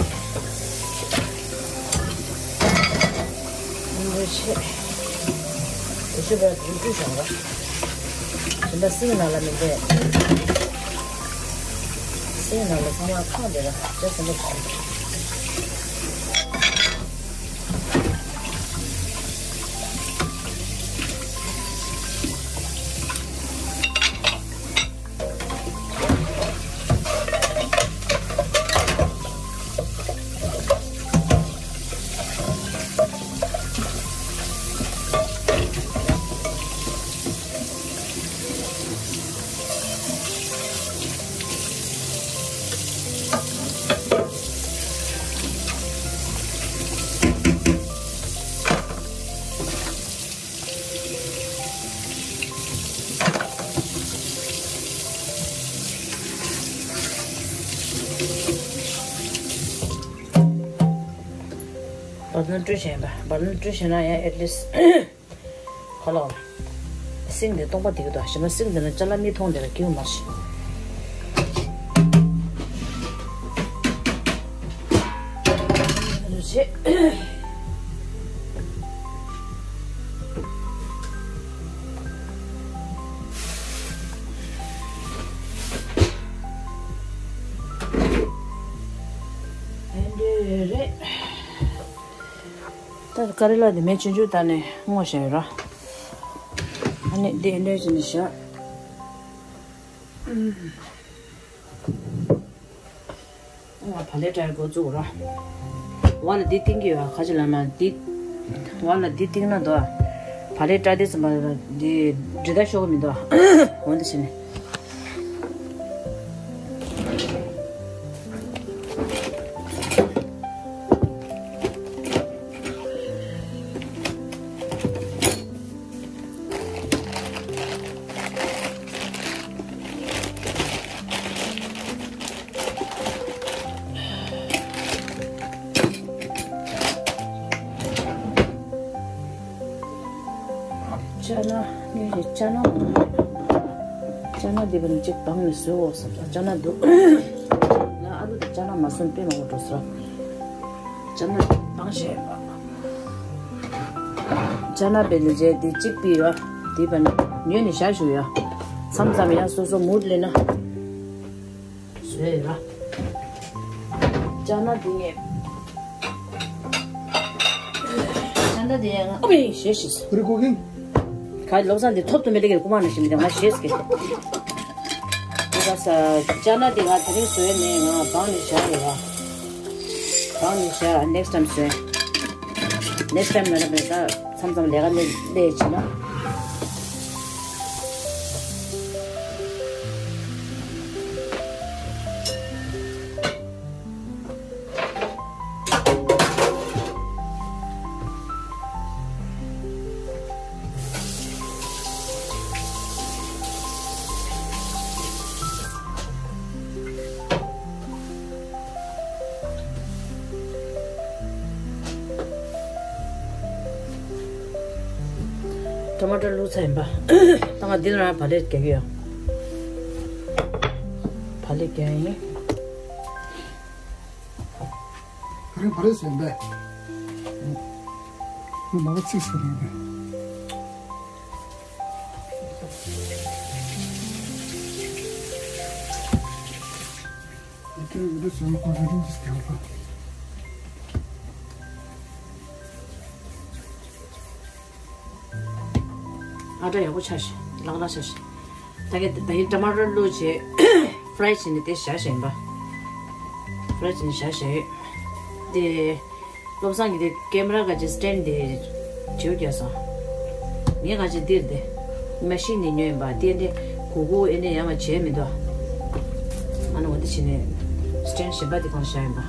འདུ་ཤེས། འདུ་ཤེས་པ་འདུ་ཤེས་བྱུང་བ། དེ་འདྲ་སིང་ནང་ལ་མི་འདྲེ། སིང་ནང་ལ་ཚང་མ་ཁང་དེ་ལ་ཅག་ཟིན་པ་བྱུང་། བར་སྣང་བཀྲུས་བྱས་པ། བར་སྣང་བཀྲུས་བྱས་ན་ཡང་at least ཁ་ལོ། སིང་དེ་སྟོང་པ་བསྡད་ཀྱི་འདུག་གཞན་པ་སིང་དེ་ན་ཅ་ལག་མི་མཐོང་དེ་ལ་སྐྱིད་པོ་མ་ཤི། རུ་ཆེ། རེད། ད་ཀ་རེ་ལ་དེ་མེ་ཆུང་ཆུང་བཏང་ནས་སྔོ་བཞག་ཡོད་ར། ཨ་ནི་དེ་འདྲ་བྱས་ནས་བཞག་ང་བག་ལེབ་བཀྲ་ཡ་འགོ་བཙུགས་ར། བ་ལ་འདི་བཏིང་གི་ཡོད། ཁ་ཆེ་ལ་མ་འདི། བ་ལ་འདི་བཏིང་ན་འདུག་བག་ལེབ་བཀྲ་དེ་ཙམ་པ་ལ་འདི་འབྲི་ད་ཤོག་གི་མི་འདུག་འོ་འདི་བྱས་ནས། ཅ་ན་ངས་ཅ་ན་ཅ་ན་འདི་བ་ནི་གཅིག་བང་ནས་བཟོས་འོག་ཟེར། ཅ་ན་འདུག་ང་ཨ་ལུ་དང་ཅ་ན་མ་སོན་པས་མང་པོ་འགྲོ་ཟེར། ཅ་ན་བང་བྱས་པ། ཅ་ན་བེ་ལི་རྗེ་དེ་གཅིག་པི་ཡོད། དེ་བ་ནི་ཉོས་ནས་བཞག་ཞུ་ཡ། མཚམས་མཚམས་ཡ་སོ་སོ་མུར་ལེ་ན། བཟོས་ཡོད་ར། ཅ་ན་དེ་ངས། ཅ་ན་དེ་ཡང་ང་ཨ་མི་ཞེས་ཞེས། What are you cooking? ག་ལོ་སང་དེ་ཐོབ་ཏུ་མི་ལེགས་ཀྱི་རྐུ་མ་ནང་བཞིན་མི་དེ་ང་ཞེས་ཀྱི། དེ་ག་ས་ཅ་ན་དེ་ང་དེ་རིང་བཟོས་ནས་ང་བང་ནས་བཞག་ཡོད་ར། བང་ནས་བཞག next time་བཟོས། next time་ན་ར་མེད་ད་མཚམས་མཚམས་ལས་ཀ་ལས་ལས་བྱེད་ན། ཊ་མ་ཊར་བླུགས་ཚར་ཡིན་པ། ད་ང་འདི་ལ་བག་ལེབ་རྒྱག་གི་ཡོད། བག་ལེབ་རྒྱག་ཡིན། བག་ལེབ་བག་ལེབ་ཟེར་ཡིན་པས། ང་མ་ག་ཚིག་ཟེར་ཡིན་པས། ཨ་ཊ་ཡག་པོ་ཆགས་ཤིག་ལག་ལག་ཆགས་ཤིག་ད་གིན་ད་ཡིན་ཊ་མ་ཊར་བླུགས་བྱས་ཕ་རའི་བྱས་ནས་དེ་བཞག་བཞག་ཡིན་པ། ཕ་རའི་བྱས་ནས་བཞག་བཞག་ཡོད། དེ། བློ་བཟང་གིས་དེ་ཀེམ་ར་ག་ཅིག་སི་ཊེན་དེ་བྱེའུ་རྒྱག་སོང་། ངས་ག་ཅིག་འདིར་དེ་མ་ཤི་ནས་ཉོས་ཡིན་པ། དེ་འདྲ་གུ་གུ་ཨེ་འདྲ་ཡང་མ་བྱས་མི་འདུག་ཨ་ནི་འོ་དེ་བྱས་ནས་སི་ཊེན་གཞན་པ་དེ་གང་བཞག་ཡིན་པ།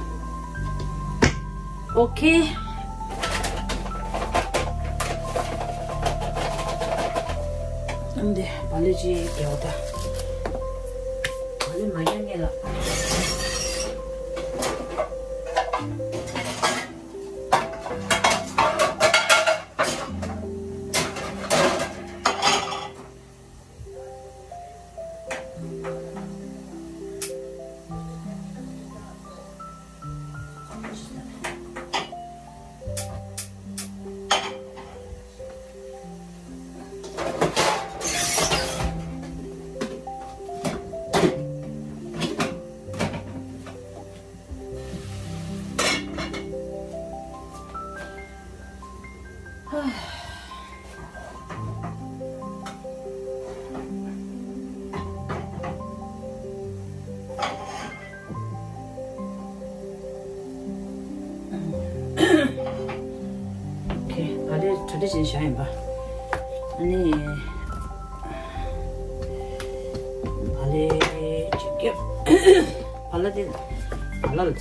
ཨོ་ཁེ། ཨ་འདི་བག་ལེབ་ཅིག་རྒྱག་འོ་ད། བག་ལེབ་མ་རྒྱག་ངེས་ལ། ཨོ་ཁེ། བག་ལེབ་གྲ་སྒྲིག་བྱས་བཞག་ཡིན་པ། ཨ་ནི། བག་ལེབ་ཅིག་རྒྱབ། བག་ལེབ་དེ། བག་ལེབ་ལ་བྱ།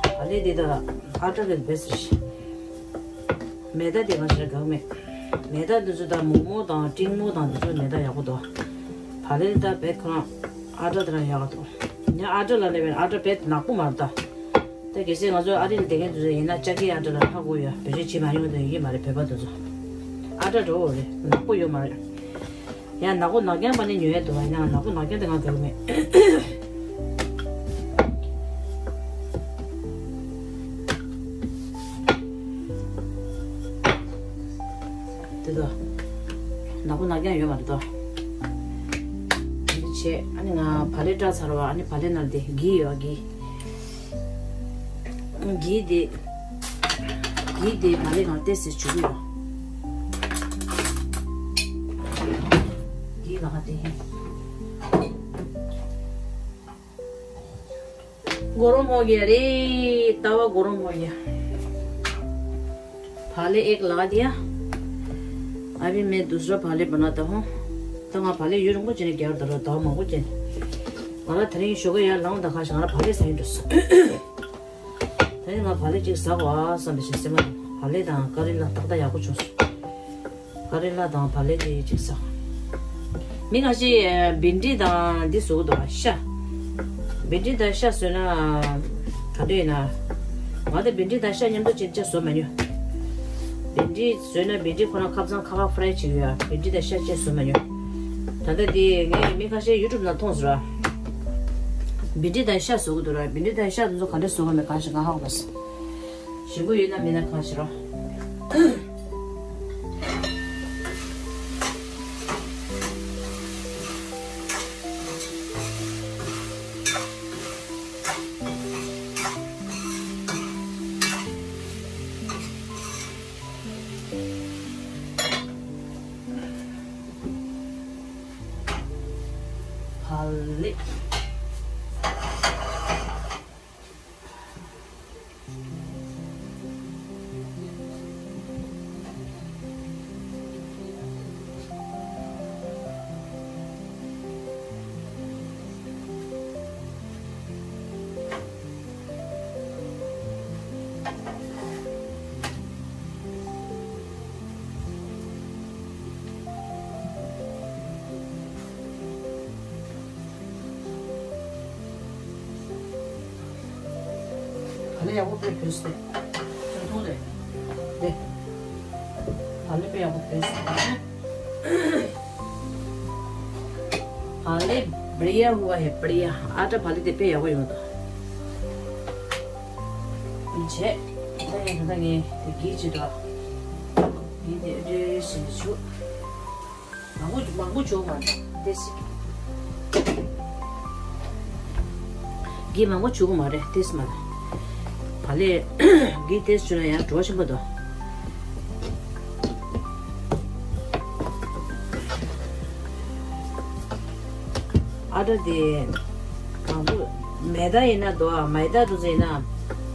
བག་ལེབ་དེ་ད་ཨ་ཊ་གི་བེ་སི་རེད། མེ་ད་དེ་གང་ཞིག་གང་མེད། མེ་ད་འདི་ཚོ་ད་མོག་མོག་དང་ཀྲིང་མོག་དང་འདི་ཚོ་མེ་ད་ཡག་པོ་འདུག་བག་ལེབ་ད་བེད་ཁོ་རང་ཨ་ཊ་དེ་རང་ཡག་ག་འདུག་ཉ་ཨ་ཊ་ལ་ནས་བེད་ཨ་ཊ་བེད་ནག་པོ་མ་རེད་ད། ད་གལ་སྲིད་ང་ཚོ་ཨ་རི་ལ་བསྡད་མཁན་དེ་ཚོ་ཡིན་ན་ལྕགས་ཀྱི་ཨ་ཊ་ལ་ཧ་གོ་ཡོད། བེད་སྤྱོད་བྱེད་མ་མྱོང་དེ་ཡོད་ཀྱི་མ་རེད། བོད་པ་དེ་ཚོ་ཨ་ཊ་འགྲོ་འོ་རེད། ནག་པོ་ཡོད་མ་རེད། ཡང་ནག་པོ་ནག་རྐྱང་པ་ནི་ཉོ་ཡ་འདུག་ཡིན་ནའང་ནག་པོ་ནག་རྐྱང་དེ་ང་དགའ་གི་མེད། དེ་དག་ནག་པོ་ནག་རྐྱང་ཡོད་མ་རེད་དོ། འདི་བྱས་ཨ་ནི་ང་བག་ལེབ་བཀྲ་ཚར་བ། ཨ་ནི་བག་ལེབ་ནང་དེ་གི་ཡོད་གི། གི་དེ། གི་དེ་བག་ལེབ་ནང་ཏོག་ཙམ་བྱུག་གི་ཡོད། གི་ལ་ཁ་དེ། गरम हो गया रे। तवा गरम हो गया। भाले एक लगा दिया। अभी मैं दूसरा भाले बनाता हूँ। ད་ང་བག་ལེབ་ཡུན་རིང་པོ་ཅིག་ནས་རྒྱབ་དང་ར་ཟླ་བ་མང་པོ་ཅིག་ནས། ང་རང་དེ་རིང་ཞོགས་ཀས་ཡར་ལངས་དང་ཁ་ཤས་ང་རང་བག་ལེབ་ཟ་ཡིན་འགྲོ་སོང་། དེ་ནི་ང་བག་ལེབ་ཅིག་ཟ་དགོས་ཨ་བསམ་པའི་ཞིག་སེམས་ལ། བག་ལེབ་དང་ཀ་རི་ལ་ཏག་ཏག་ཡག་པོ་བྱུང་སོང་། ཀ་རི་ལ་དང་བག་ལེབ་དེ་ཅིག་ཟ། མི་ཁ་ཤས་བྷིན་ཌི་དང་འདི་བཟོ་གི་འདུག་ཨ་ཤ། བྷིན་ཌི་དང་ཤ་བཟོས་ན་ག་འདྲ་ཡིན་ན། ང་དང་བྷིན་ཌི་དང་ཤ་མཉམ་དུ་ཅིག་ཅིག་བཟོ་མ་མྱོང་། བྷིན་ཌི་བཟོས་ན་བྷིན་ཌི་ཁོ་རང་ཁ་ཚང་ཁ་ཁ་ཕ་རའི་བྱེད་ཀྱི་ཡོད་ཨ། བྷིན་ཌི་དང་ཤ་ཅིག་བཟོ་མ་མྱོང་། ད་ལྟ་དེ་ངས་མི་ཁ་ཤས་ཡུ་ཊུབ་ནང་མཐོང་སོང་ར། བྷིན་ཌི་དང་ཤ་བཟོ་གི་འདུག་ར། བྷིན་ཌི་དང་ཤ་དེ་ཚོ་ག་འདྲ་བཟོ་གི་མེད་གང་ཞིག་ང་ཧ་གོ་མ་སོང་། ཞིམ་པོ་ཡོད་ན་མེད་ན་གང་ཞིག་ར། བག་ལེབ། བག་ལེབ་ཡག་པོ་དཔེ་བོས་ཏེ། ཚོན་མཐོང་རེད། དེ། བག་ལེབ་དཔེ་ཡག་པོ་བོས་ཏེ། བག་ལེབ་बढ़िया हुआ है, बढ़िया। ཨ་ཏྲ་བག་ལེབ་དེ་དཔེ་ཡག་པོ་ཡོང་འདུག་བྱས། ད་ཡང་ད་ངས་དེ་གིས་བྱེད་དོ། ངས་དེ་འདྲ་ཞིག་བྱུག་མང་པོ་མང་པོ་བྱུག་མ་རེད་ཏེས། གི་མང་པོ་བྱུག་མ་རེད་ཏེས་མ་རེད། བག་ལེབ་གི་ཏེས་བྱུག་ན་ཡང་བྲོ་ཆེན་པོ་འདུག་ཨ་ཏྲ་དེ་མང་པོ་མེ་ད་ཡིན་ན་འདུག་ཨ། མེ་ད་དུ་ཟེར་ན་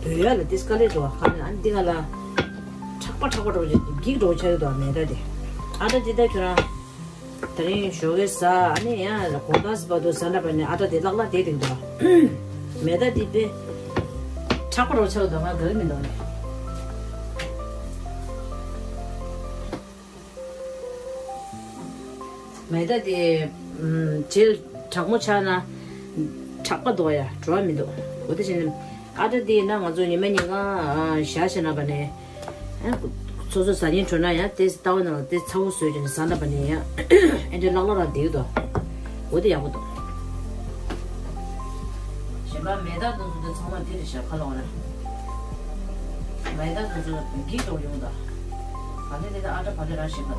བོད་ཡ་ལ་ཏེས་དཀའ་ལས་འདུག་ཨ། ག་ནས་ཨ་ནི་འདི་ག་ལ་ཁྲག་པ་ཁྲག་པ་འགྲོ་ཅིག་འགྱིག་འགྲོ་ཆགས་ཀྱི་འདུག་ཨ། མེ་ད་དེ་ཨ་ཏྲ་དེ་ད་ཁྱོད་རང་། དེ་རིང་ཞོགས་ཀས་ཟ། ཨ་ནི་ཡང་དགོང་དག་བར་དུ་ཟ་འདྲ་པ་ནི་ཨ་ཏྲ་དེ་ལག་ལག་དེ་དེ་འདུག་ཨ། མེ་ད་དེ་དཔེ་ཁྲག་པ་རོ་ཆགས་འདུག་ང་དགའ་གི་མི་འདུག་ནི། མེ་ད་དེ་ཨམ་བྱེལ་དྲག་མོ་ཆགས་ན་ཁྲག་པ་འདུག་ཡ་བྲོ་བ་མི་འདུག་འོ་དེ་བྱས་ནས་ཨ་ཏྲ་དེ་ཡིན་ན་ང་ཚོ་ཉི་མ་ཉིན་གང་ཨ་ཞག་ཞིག་ན་པ་ནས། ཨ། སོ་སོ་ཟ་སྙིང་བྲོ་ན་ཡང་དེ་ལྟ་བ་ནང་ལ་དེ་ཚ་བོ་བཟོས་ཀྱང་ཟ་ན་པ་ནི་ཡང་ཨེ་འདྲ་ལག་ལག་རང་བསྡད་འདུག་འོ་དེ་ཡག་པོ་འདུག་གཞན་པ་མེ་ད་དུང་དེ་ཚང་མ་དེ་རེད་ཤག་ཁ་ལོག་རེད། མེ་ད་དུང་འགྱིག་འགྲོ་ཡོང་ད། བག་ལེབ་དེ་ད་ཨ་ཏྲ་བག་ལེབ་རང་ཞིག་པ།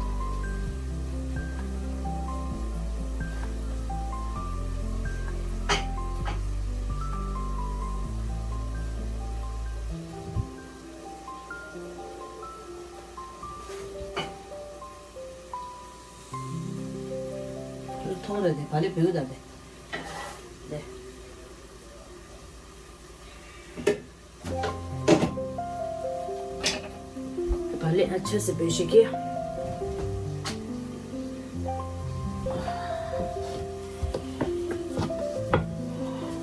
མཐོང་རེད་དེ་བག་ལེབ་བོད་ད་དེ། དེ། བག་ལེབ་ཨ་ཆ་སེ་བོད་ཤིག་གི།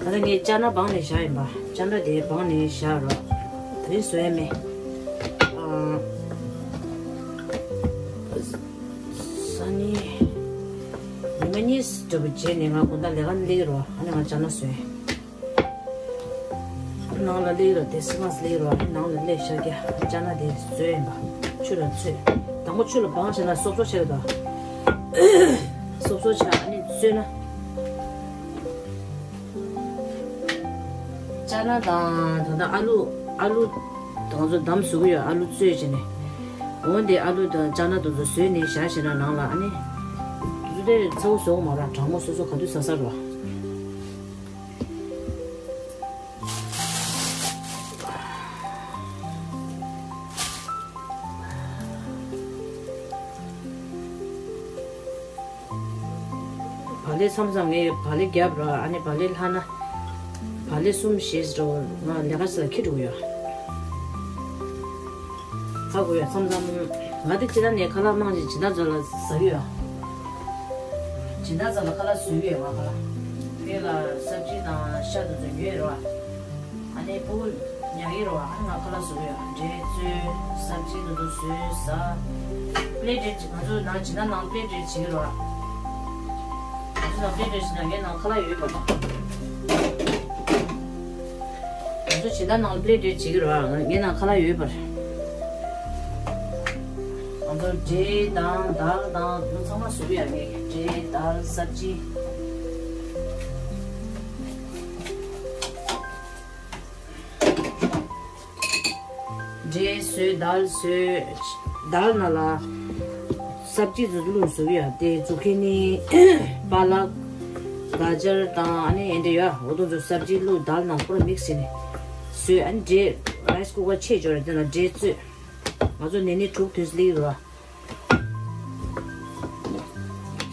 ད་ལྟ་ངས་ཅ་ན་སྦངས་ནས་བཞག་ཡིན་པ། ཅ་ན་དེ་སྦངས་ནས་བཞག་རོགས། དེ་རིང་བཟོ་ཡ་མེད། ཨ། སང་ཉིན། ཉི་མ་གཉིས་འདྲ་པོ་རྗེས་ནས་ང་དགོང་དག་ལས་ཀ་སླེབས་རོགས། ཨ་ནི་ང་ཅ་ན་བཟོས། ནང་ལ་སླེབས་རོགས། དེ་སི་མ་སི་སླེབས་རོགས། ཨ་ནི་ནང་ལ་སླེབས་ཤར་གྱི་ཅ་ན་དེ་བཟོས་ཡིན་པ། ཆུ་ལ་ཚོས། དང་པོ་ཆུ་ལ་སྦངས་བྱས་ན་སོབ་སོབ་ཆགས་ཡོད་དོ། སོབ་སོབ་ཆགས་ཨ་ནི་བཟོས་ན། ཅ་ན་དང་ད་ལྟ་ཨ་ལུ། ཨ་ལུ་དང་ཚོ་འདམ་བཟོ་གི་ཡོད། ཨ་ལུ་བཙོས་བྱས་ནས། འོ་འདི་ཨ་ལུ་དང་ཅ་ན་དང་ཚོ་བཟོས་ནས་བཞག་བྱས་ན་ནང་ལ་ཨ་ནི། དེ་ཚོ་དེ་ཚ་བོ་བཟོ་གི་མ་རེད། གྲང་མོ་སོ་སོ་ག་དུས་ཟ་ས་རེད་བ། ལས་མཚམས་མཚམས་ངས་བག་ལེབ་བརྒྱབ་ར། ཨ་ནི་བག་ལེབ་ལྷག་ན་བག་ལེབ་གསུམ་བཞི་ཙམ་ང་ལས་ཀ་ཚོ་ལ་འཁྱེར་འགྲོ་གི་ཡོད། ཧ་གོ་ཡ། མཚམས་མཚམས་ང་དེ་སྤྱིར་ན་ནས་ཁ་ལག་མང་ཆེ་སྦྱིན་བདག་ཚོ་ལ་ཟ་གི་ཡོད། སྦྱིན་བདག་ཚོ་ལ་ཁ་ལག་བཟོ་གི་ཡོད། ང་ཁ་ལག་དེ་ལ་སབ་ཇི་དང་ཤ་དེ་ཚོ་ཉོས་ར། ཨ་ནི་ཕྲུ་གུ་ཉལ་གི་ར། ཨ་ནི་ང་ཁ་ལག་བཟོ་གི་ཡོད། འབྲས་བཙོས། སབ་ཇི་དེ་ཚོ་བཟོས། ཟ། པི་ལེ་ཊི་རེ་ང་ཚོ་ནང་སྦྱིན་བདག་ནང་པི་ལེ་ཊི་རེ་བྱེད་ཀྱི་ར། ང་ཚོ་ནང་པི་ལེ་ཊི་རེ་བྱེད་ན་ངའི་ནང་ཁ་ལག་ཡོད་པ་དང་། ང་ཚོ་སྦྱིན་བདག་ནང་ལ་པི་ལེ་ཊི་རེ་བྱེད་ཀྱི་ར། ངའི་ནང་ཁ་ལག་ཡོད་པར། ང་ཚོ་འབྲས་དང་དལ་དང་དེ་ཚོ་ཚང་མ་བཟོ་གི་ཡོད། ངས་འབྲས་དལ་སབ་ཇི། འབྲས་བཟོས། དལ་བཟོས། དལ་ནང་ལ་སབ་ཇི་ཚོ་བླུགས་བཟོ་གི་ཡོད། དེ་ཛུ་ཁི་ནི། པ་ལག་ག་ཅར་དང་ཨ་ནི་ཨེ་འདྲ་ཡོད། འོ་དེ་ཚོ་སབ་ཇི་བླུགས་དལ་ནང་པུ་ར་མིག་སི་བྱས་ནས་བཟོས། ཨ་ནི་འབྲས་རའི་སི་ཀུ་ཀར་ཕྱེ་འབྱོར་ར། དེ་ནང་འབྲས་བཙོས། ང་ཚོ་ནས་ནི་དྲུག་དུས་སླེབས་ར།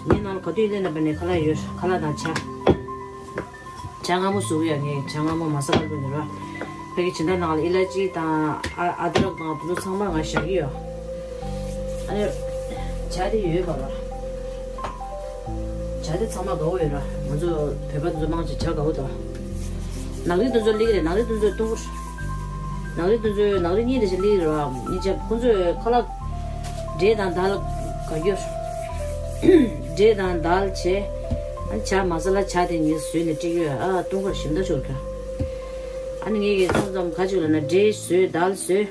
ངའི་ནང་ལ་ག་དུས་སླེབས་ན་བ་ནས་ཁ་ལག་ཡོད། ཁ་ལག་དང་ཇ། ཇ་མངར་མོ་བཟོ་གི་ཡོད། ངས་ཇ་མངར་མོ་མ་ས་ལ་བླུགས་ནས་ར། ཕ་གི་སྦྱིན་བདག་ནང་ལ་ཨི་ལ་ཅི་དང་ཨ་ཨ་དྲག་དང་དེ་ཚོ་ཚང་མ་ང་བཞག་གི་ཡོད། ཨ་ནི་ཇ་དེ་ཡོད་པ་ར། ཇ་དེ་ཚང་མ་དགའ་བོ་ཡོད་ར། ང་ཚོ་བོད་པ་དེ་ཚོ་མང་ཆེ་ཇ་དགའ་བོ་འདུག་ནག་རིལ་དེ་ཚོ་སླེབས་ཀྱི་རེད། ནག་རིལ་དེ་ཚོ་བཏུང་གི་རེད། ནག་རིལ་དེ་ཚོ་ནག་རིལ་གཉིས་རེ་ཞིག་སླེབས་ཀྱི་རེད་བ། གཉིས་ཆ་ཁོང་ཚོས་ཁ་ལག་འབྲས་དང་དལ་ག་རྒྱུར། འབྲས་དང་དལ་བྱས། ཨ་ནི་ཇ་མ་ས་ལ་ཇ་དེ་ངས་བཟོས་ནས་སྤྲད་ཀྱི་ཡོད། ཨ་བཏུང་གི་རེད། ཞིམ་ད་ཆོག་གི། ཨ་ནི་ངས་ཀྱི་མཚམས་མཚམས་ག་ཅིག་ལབ་ན་འབྲས་བཟོས། དལ་བཟོས།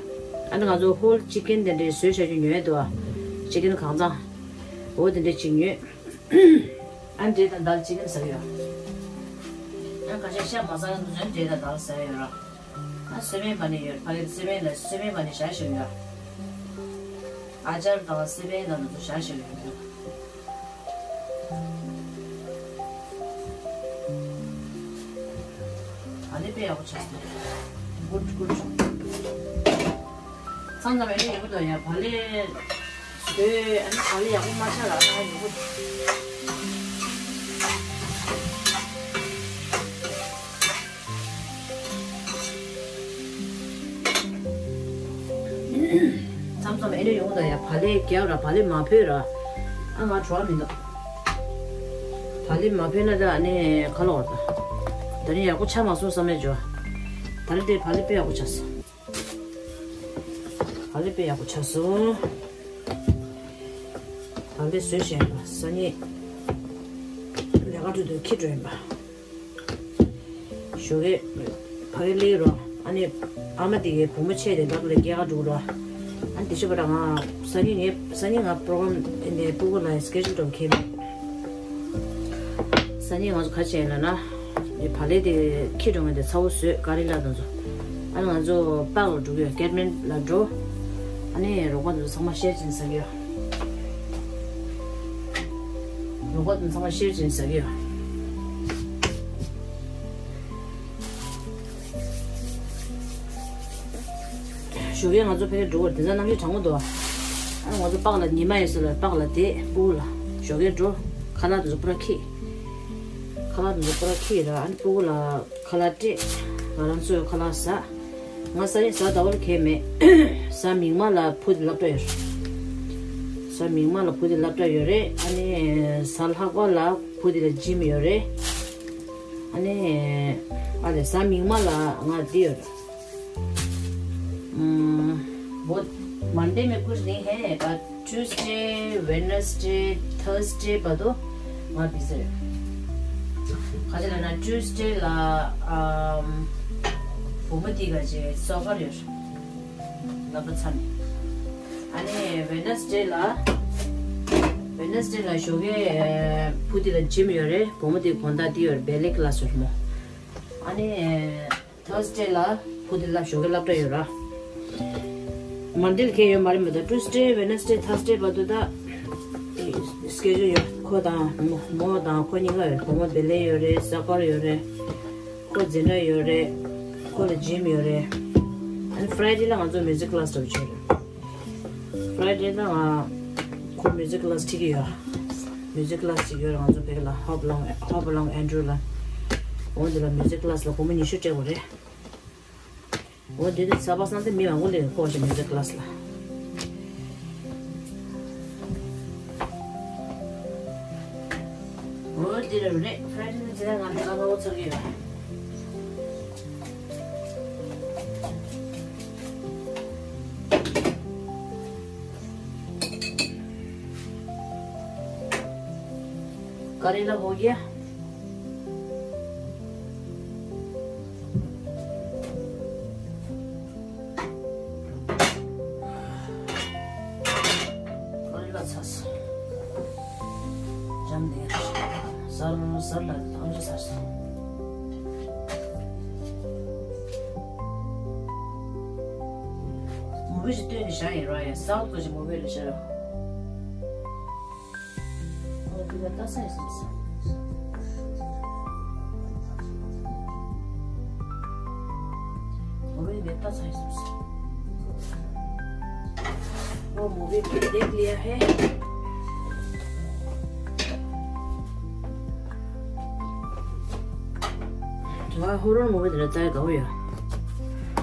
ཨ་ནི་ང་ཚོ་ཧོལ་ཅི་ཀན་དེ་འདྲས་བཟོས་བཞག་རྒྱུ་ཉོས་འདུག་བ། ཅི་ཀན་གང་ཚང་། འོ་དེ་འདྲས་ཅིག་ཉོས། ཨ་འབྲས་དང་དལ་གཅིག་ནས་ཟ་གི་ཡོད། ཨ་ཁ་ཤས་ཤ་མ་ཟ་མཁན་དེ་ཚོས་འབྲས་དང་དལ་ཟ་ཡི་ཡོད་ར། ཨ་སོས་མའི་མ་ཎི་ཡོད། ཕ་གིར་སོས་མའི་ལ་སོས་མའི་མ་ཎི་བཞག་བཞག་ཡོད། ཨ་ཅར་དང་སོས་མའི་ལ་ང་ཚོ་བཞག་བཞག་ཡོད། ཨ་ནི་དཔེ་ཡག་པོ་ཆགས་སོང་། གུཌ་གུཌ། མཚམས་མཚམས་ཨེ་འདྲ་ཡོང་གི་འདུག་ཡ། བག་ལེབ་བཟོས། ཨ་ནི་བག་ལེབ་ཡག་པོ་མ་ཆགས་ལ་ཨ་ཡོང་གི་འདུག་མཚམས་མཚམས་ཨེ་འདྲ་ཡོང་གི་འདུག་ཡ། བག་ལེབ་རྒྱག་ར་བག་ལེབ་མ་ཕོད་ར། ཨ་ང་བྲོ་བ་མི་འདུག་བག་ལེབ་མ་ཕོད་ན་ད་ཨ་ནི་ཁ་ལོ་བ་ད། ད་ནི་ཡག་པོ་ཆགས་མ་སོང་བསམ་ཡ་བྱོས། ད་རེས་དེ་བག་ལེབ་དཔེ་ཡག་པོ་ཆགས་སོང་། བག་ལེབ་དཔེ་ཡག་པོ་ཆགས་སོང་། བག་ལེབ་བཟོས་བཞག་ཡིན་པ་སང་ཉིན་ལས་ཀ་འགྲོ་དུས་འཁྱེར་འགྲོ་ཡིན་པ། ཞོགས་ཀས་ཕ་གི་སླེབས་རོགས། ཨ་ནི་ཨ་མ་དེ་གའི་བུ་མོ་ཆེ་དེ་ལག་ལ་སྐྱེལ་ག་འགྲོ་རོགས། ཨ་ནི་དེ་ཤོད་པ་ར་ང་སང་ཉིན་ངའི་སང་ཉིན་ང་པོ་རོ་གྷ་རམ་དེ་ཕྲུ་གུ་ལ་སི་ཀེ་ཇུལ་འགྲོ་མཁན་མེད། སང་ཉིན་ང་ཚོ་ག་བྱས་ཡིན་ལབ་ན། ངས་བག་ལེབ་དེ་འཁྱེར་འགྲོ་མཁན་དེ་ཚ་བོ་བཟོས། ཀ་རི་ལ་དང་ཚོ། ཨ་ནི་ང་ཚོ་པཱག་ལ་འགྲོ་གི་ཡོད། ཀེད་མན་ལ་འགྲོ། ཨ་ནི་རོགས་པ་དེ་ཚོ་ཚང་མ་ཤེར་བྱས་ཟ་གི་ཡོད། རོགས་པ་དེ་ཚོ་ཚང་མ་ཤེར་བྱས་ཟ་གི་ཡོད། ཞོགས་ཀས་ང་ཚོ་ཕ་གིར་འགྲོ་བར་དེང་སང་གནམ་གཤིས་གྲང་མོ་འདུག་ཨ་ང་ཚོ་པཱག་ལ་ཉི་མ་ཡོད་ས་ལ་པཱག་ལ་བསྡད། ཕྲུ་གུ་ལ་ཞོགས་ཀས་འགྲོ། ཁ་ལག་དེ་ཚོ་པུ་ར་འཁྱེར། ཁ་ལག་དེ་ཚོ་པུ་ར་འཁྱེར་ར། ཨ་ནི་ཕྲུ་གུ་ལ་ཁ་ལག་སྤྲད། ང་རང་ཚོས་ཁ་ལག་ཟ། ང་སང་ཉིན་གཟའ་ཟླ་བ་ལ་གས་མེད། གཟའ་མིག་དམར་ལ་བུ་དེ་སློབ་གྲྭ་ཡོད་རེད། གཟའ་མིག་དམར་ལ་བུ་དེ་སློབ་གྲྭ་ཡོད་རེད། ཨ་ནི་གཟའ་ལྷག་པ་ལ་བུ་དེ་ལ་ཇིམ་ཡོད་རེད། ཨ་ནི། ཨ་ལེ་གཟའ་མིག་དམར་ལ་ང་འདི་ཡོད་རེད། ཨམ། वो मंडे में कुछ नहीं है, पर Tuesday, Wednesday, Thursday བར་དུ་ང་བི་ཟི་རེད། ག་ཅི་ལབ་ན་ཊུས་ཌེ་ལ་ཨམ། བུ་མོ་དེ་ག་ཅི་སོ་ཀར་ཡོད་རེད། སློབ་གྲྭ་ཚར་ནས། ཨ་ནི་ཝེ་ནེ་སི་ཌེ་ལ། ཝེ་ནེ་སི་ཌེ་ལ་ཞོགས་ཀས་བུ་དེ་ལ་ཇིམ་ཡོད་རེད། བུ་མོ་དེ་དགོང་དག་དེ་ཡོད་རེད། བེ་ལེ་ཀི་ལ་སི་ཡོད་རེད་མོ། ཨ་ནི་ཐར་སི་ཌེ་ལ་བུ་དེ་ལ་ཞོགས་ཀས་སློབ་གྲྭ་ཡོད་ར། མན་ཌེ་ལ་ཁེ་ཡོད་མ་རེད་མི་འདུག་ཊུས་ཌེ་ཝེ་ནེ་སི་ཌེ་ཐར་སི་ཌེ་བར་དུ་ད་སི་ཀེ་ཇུལ་ཡོད། ཁོ་དང་མོ་མོ་དང་ཁོ་གཉིས་ཀ་ཡོད། བུ་མོ་བེ་ལེ་ཡོད་རེད། སོ་ཀར་ཡོད་རེད། ཁོ་འཛིན་གྲྭ་ཡོད་རེད། ཁོ་ལ་ཇིམ་ཡོད་རེད། ཨ་ནི་ཕ་རའེ་ཌེ་ལ་ང་ཚོ་མིའུ་ཟིག་ཀི་ལ་སི་འདྲ་པོ་ཅིག་ཡོད་རེད། ཕ་རའེ་ཌེ་ལ་ང་ཁོ་མིའུ་ཟིག་ཀི་ལ་སི་ཁྲིད་ཀྱི་ཡོད། Music class ཅིག་ཡོད་རེད། ང་ཚོ་བོད་ལ་Hop Along, Hop Along Andrew ལ། འོ་འདི་ལ་music class ལ་སྒོར་མོ་ཉི་ཤུ་སྤྲད་དགོས་རེད། འོ་འདི་དུས་ཚ་བ་སང་དེ་མི་མང་པོ་ལས་ཁོ་ཞིག་music class ལ། འོ་འདི་རེད་རེད། Friday ནི་ཚེ་ང་ཚོ་ང་ཚོ་ཚོགས་ཀྱི་ཡོད། करेला हो गया। करेला छ। जम दे। सर सर लग तो जो सर। Movie ཞིག་སྟོན་ནས་བཞག་ཡིན་ར་ཡ། South གི་ཞིག་movie ལ་བཞག་ར། movie ལ་ལྟ་ས་ཡིན་སོང་། movie ལ་ལྟ་ས་ཡིན་སོང་། वो मूवी भी देख लिया है। ང་ཧོ་རོར་མུ་བི་དེ་འདྲ་ལྟ་ཡ་དགའ་བོ་ཡོད།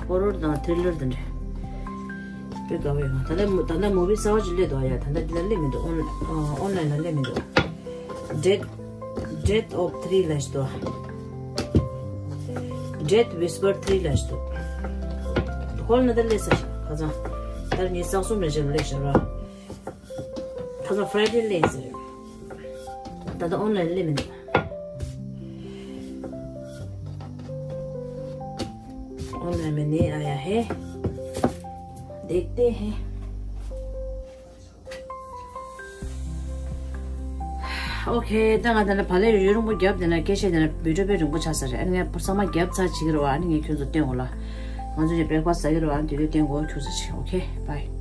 ཧོ་རོར་དང་ཐྲི་ལར་དེ་འདྲ་དཔེ་དགའ་བོ་ཡོད། ད་ལྟ་ད་ལྟ་མུ་བི་གསར་པ་ཅིག་སླེབས་འདུག་ཡ། ད་ལྟ་འདི་ལ་སླེབས་མི་འདུག་ཨོན་ཨོན་ལན་ལ་སླེབས་མི་འདུག Death Death of Three ལབ་ཞིག་འདུག Death Whisper Three ལབ་ཞིག་འདུག་ཧོལ་ན་ད་སླེབས་ས་ཞིག་ཁ་སང་ད་ཉི་ཤུ་རྩ་གསུམ་ལ་ཞིག་སླེབས་ཞིག་ར། ཁ་སང་Friday སླེབས་ཟེར། ད་ལྟ་ཨོན་ལན་སླེབས་མི་འདུག ऑनलाइन में नहीं आया है। देखते हैं। Okay, ད་ང་ད་ལ་བ་ལས་ཡུན་རིང་པོ་རྒྱབ་དེ་ན་སྐད་ཆ་དེ་ན་བི་ཌིའོ་དཔེ་རིང་པོ་ཆགས་ས་རེད། ཨ་ནི་ངས་ཚང་མ་རྒྱབ་ཚར་བྱེད་ཀྱི་རེད་བ། ཨ་ནི་ངས་ཁྱོད་ཚོ་སྟོན་དགོས་ལ། ང་ཚོ་ཡི་བེག་ཕ་སི་ཟ་གི་རེད་བ། ཨ་ནི་དེ་དུས་སྟོན་དགོས། ཁྱོད་ཚོ་བྱེད། Okay, bye.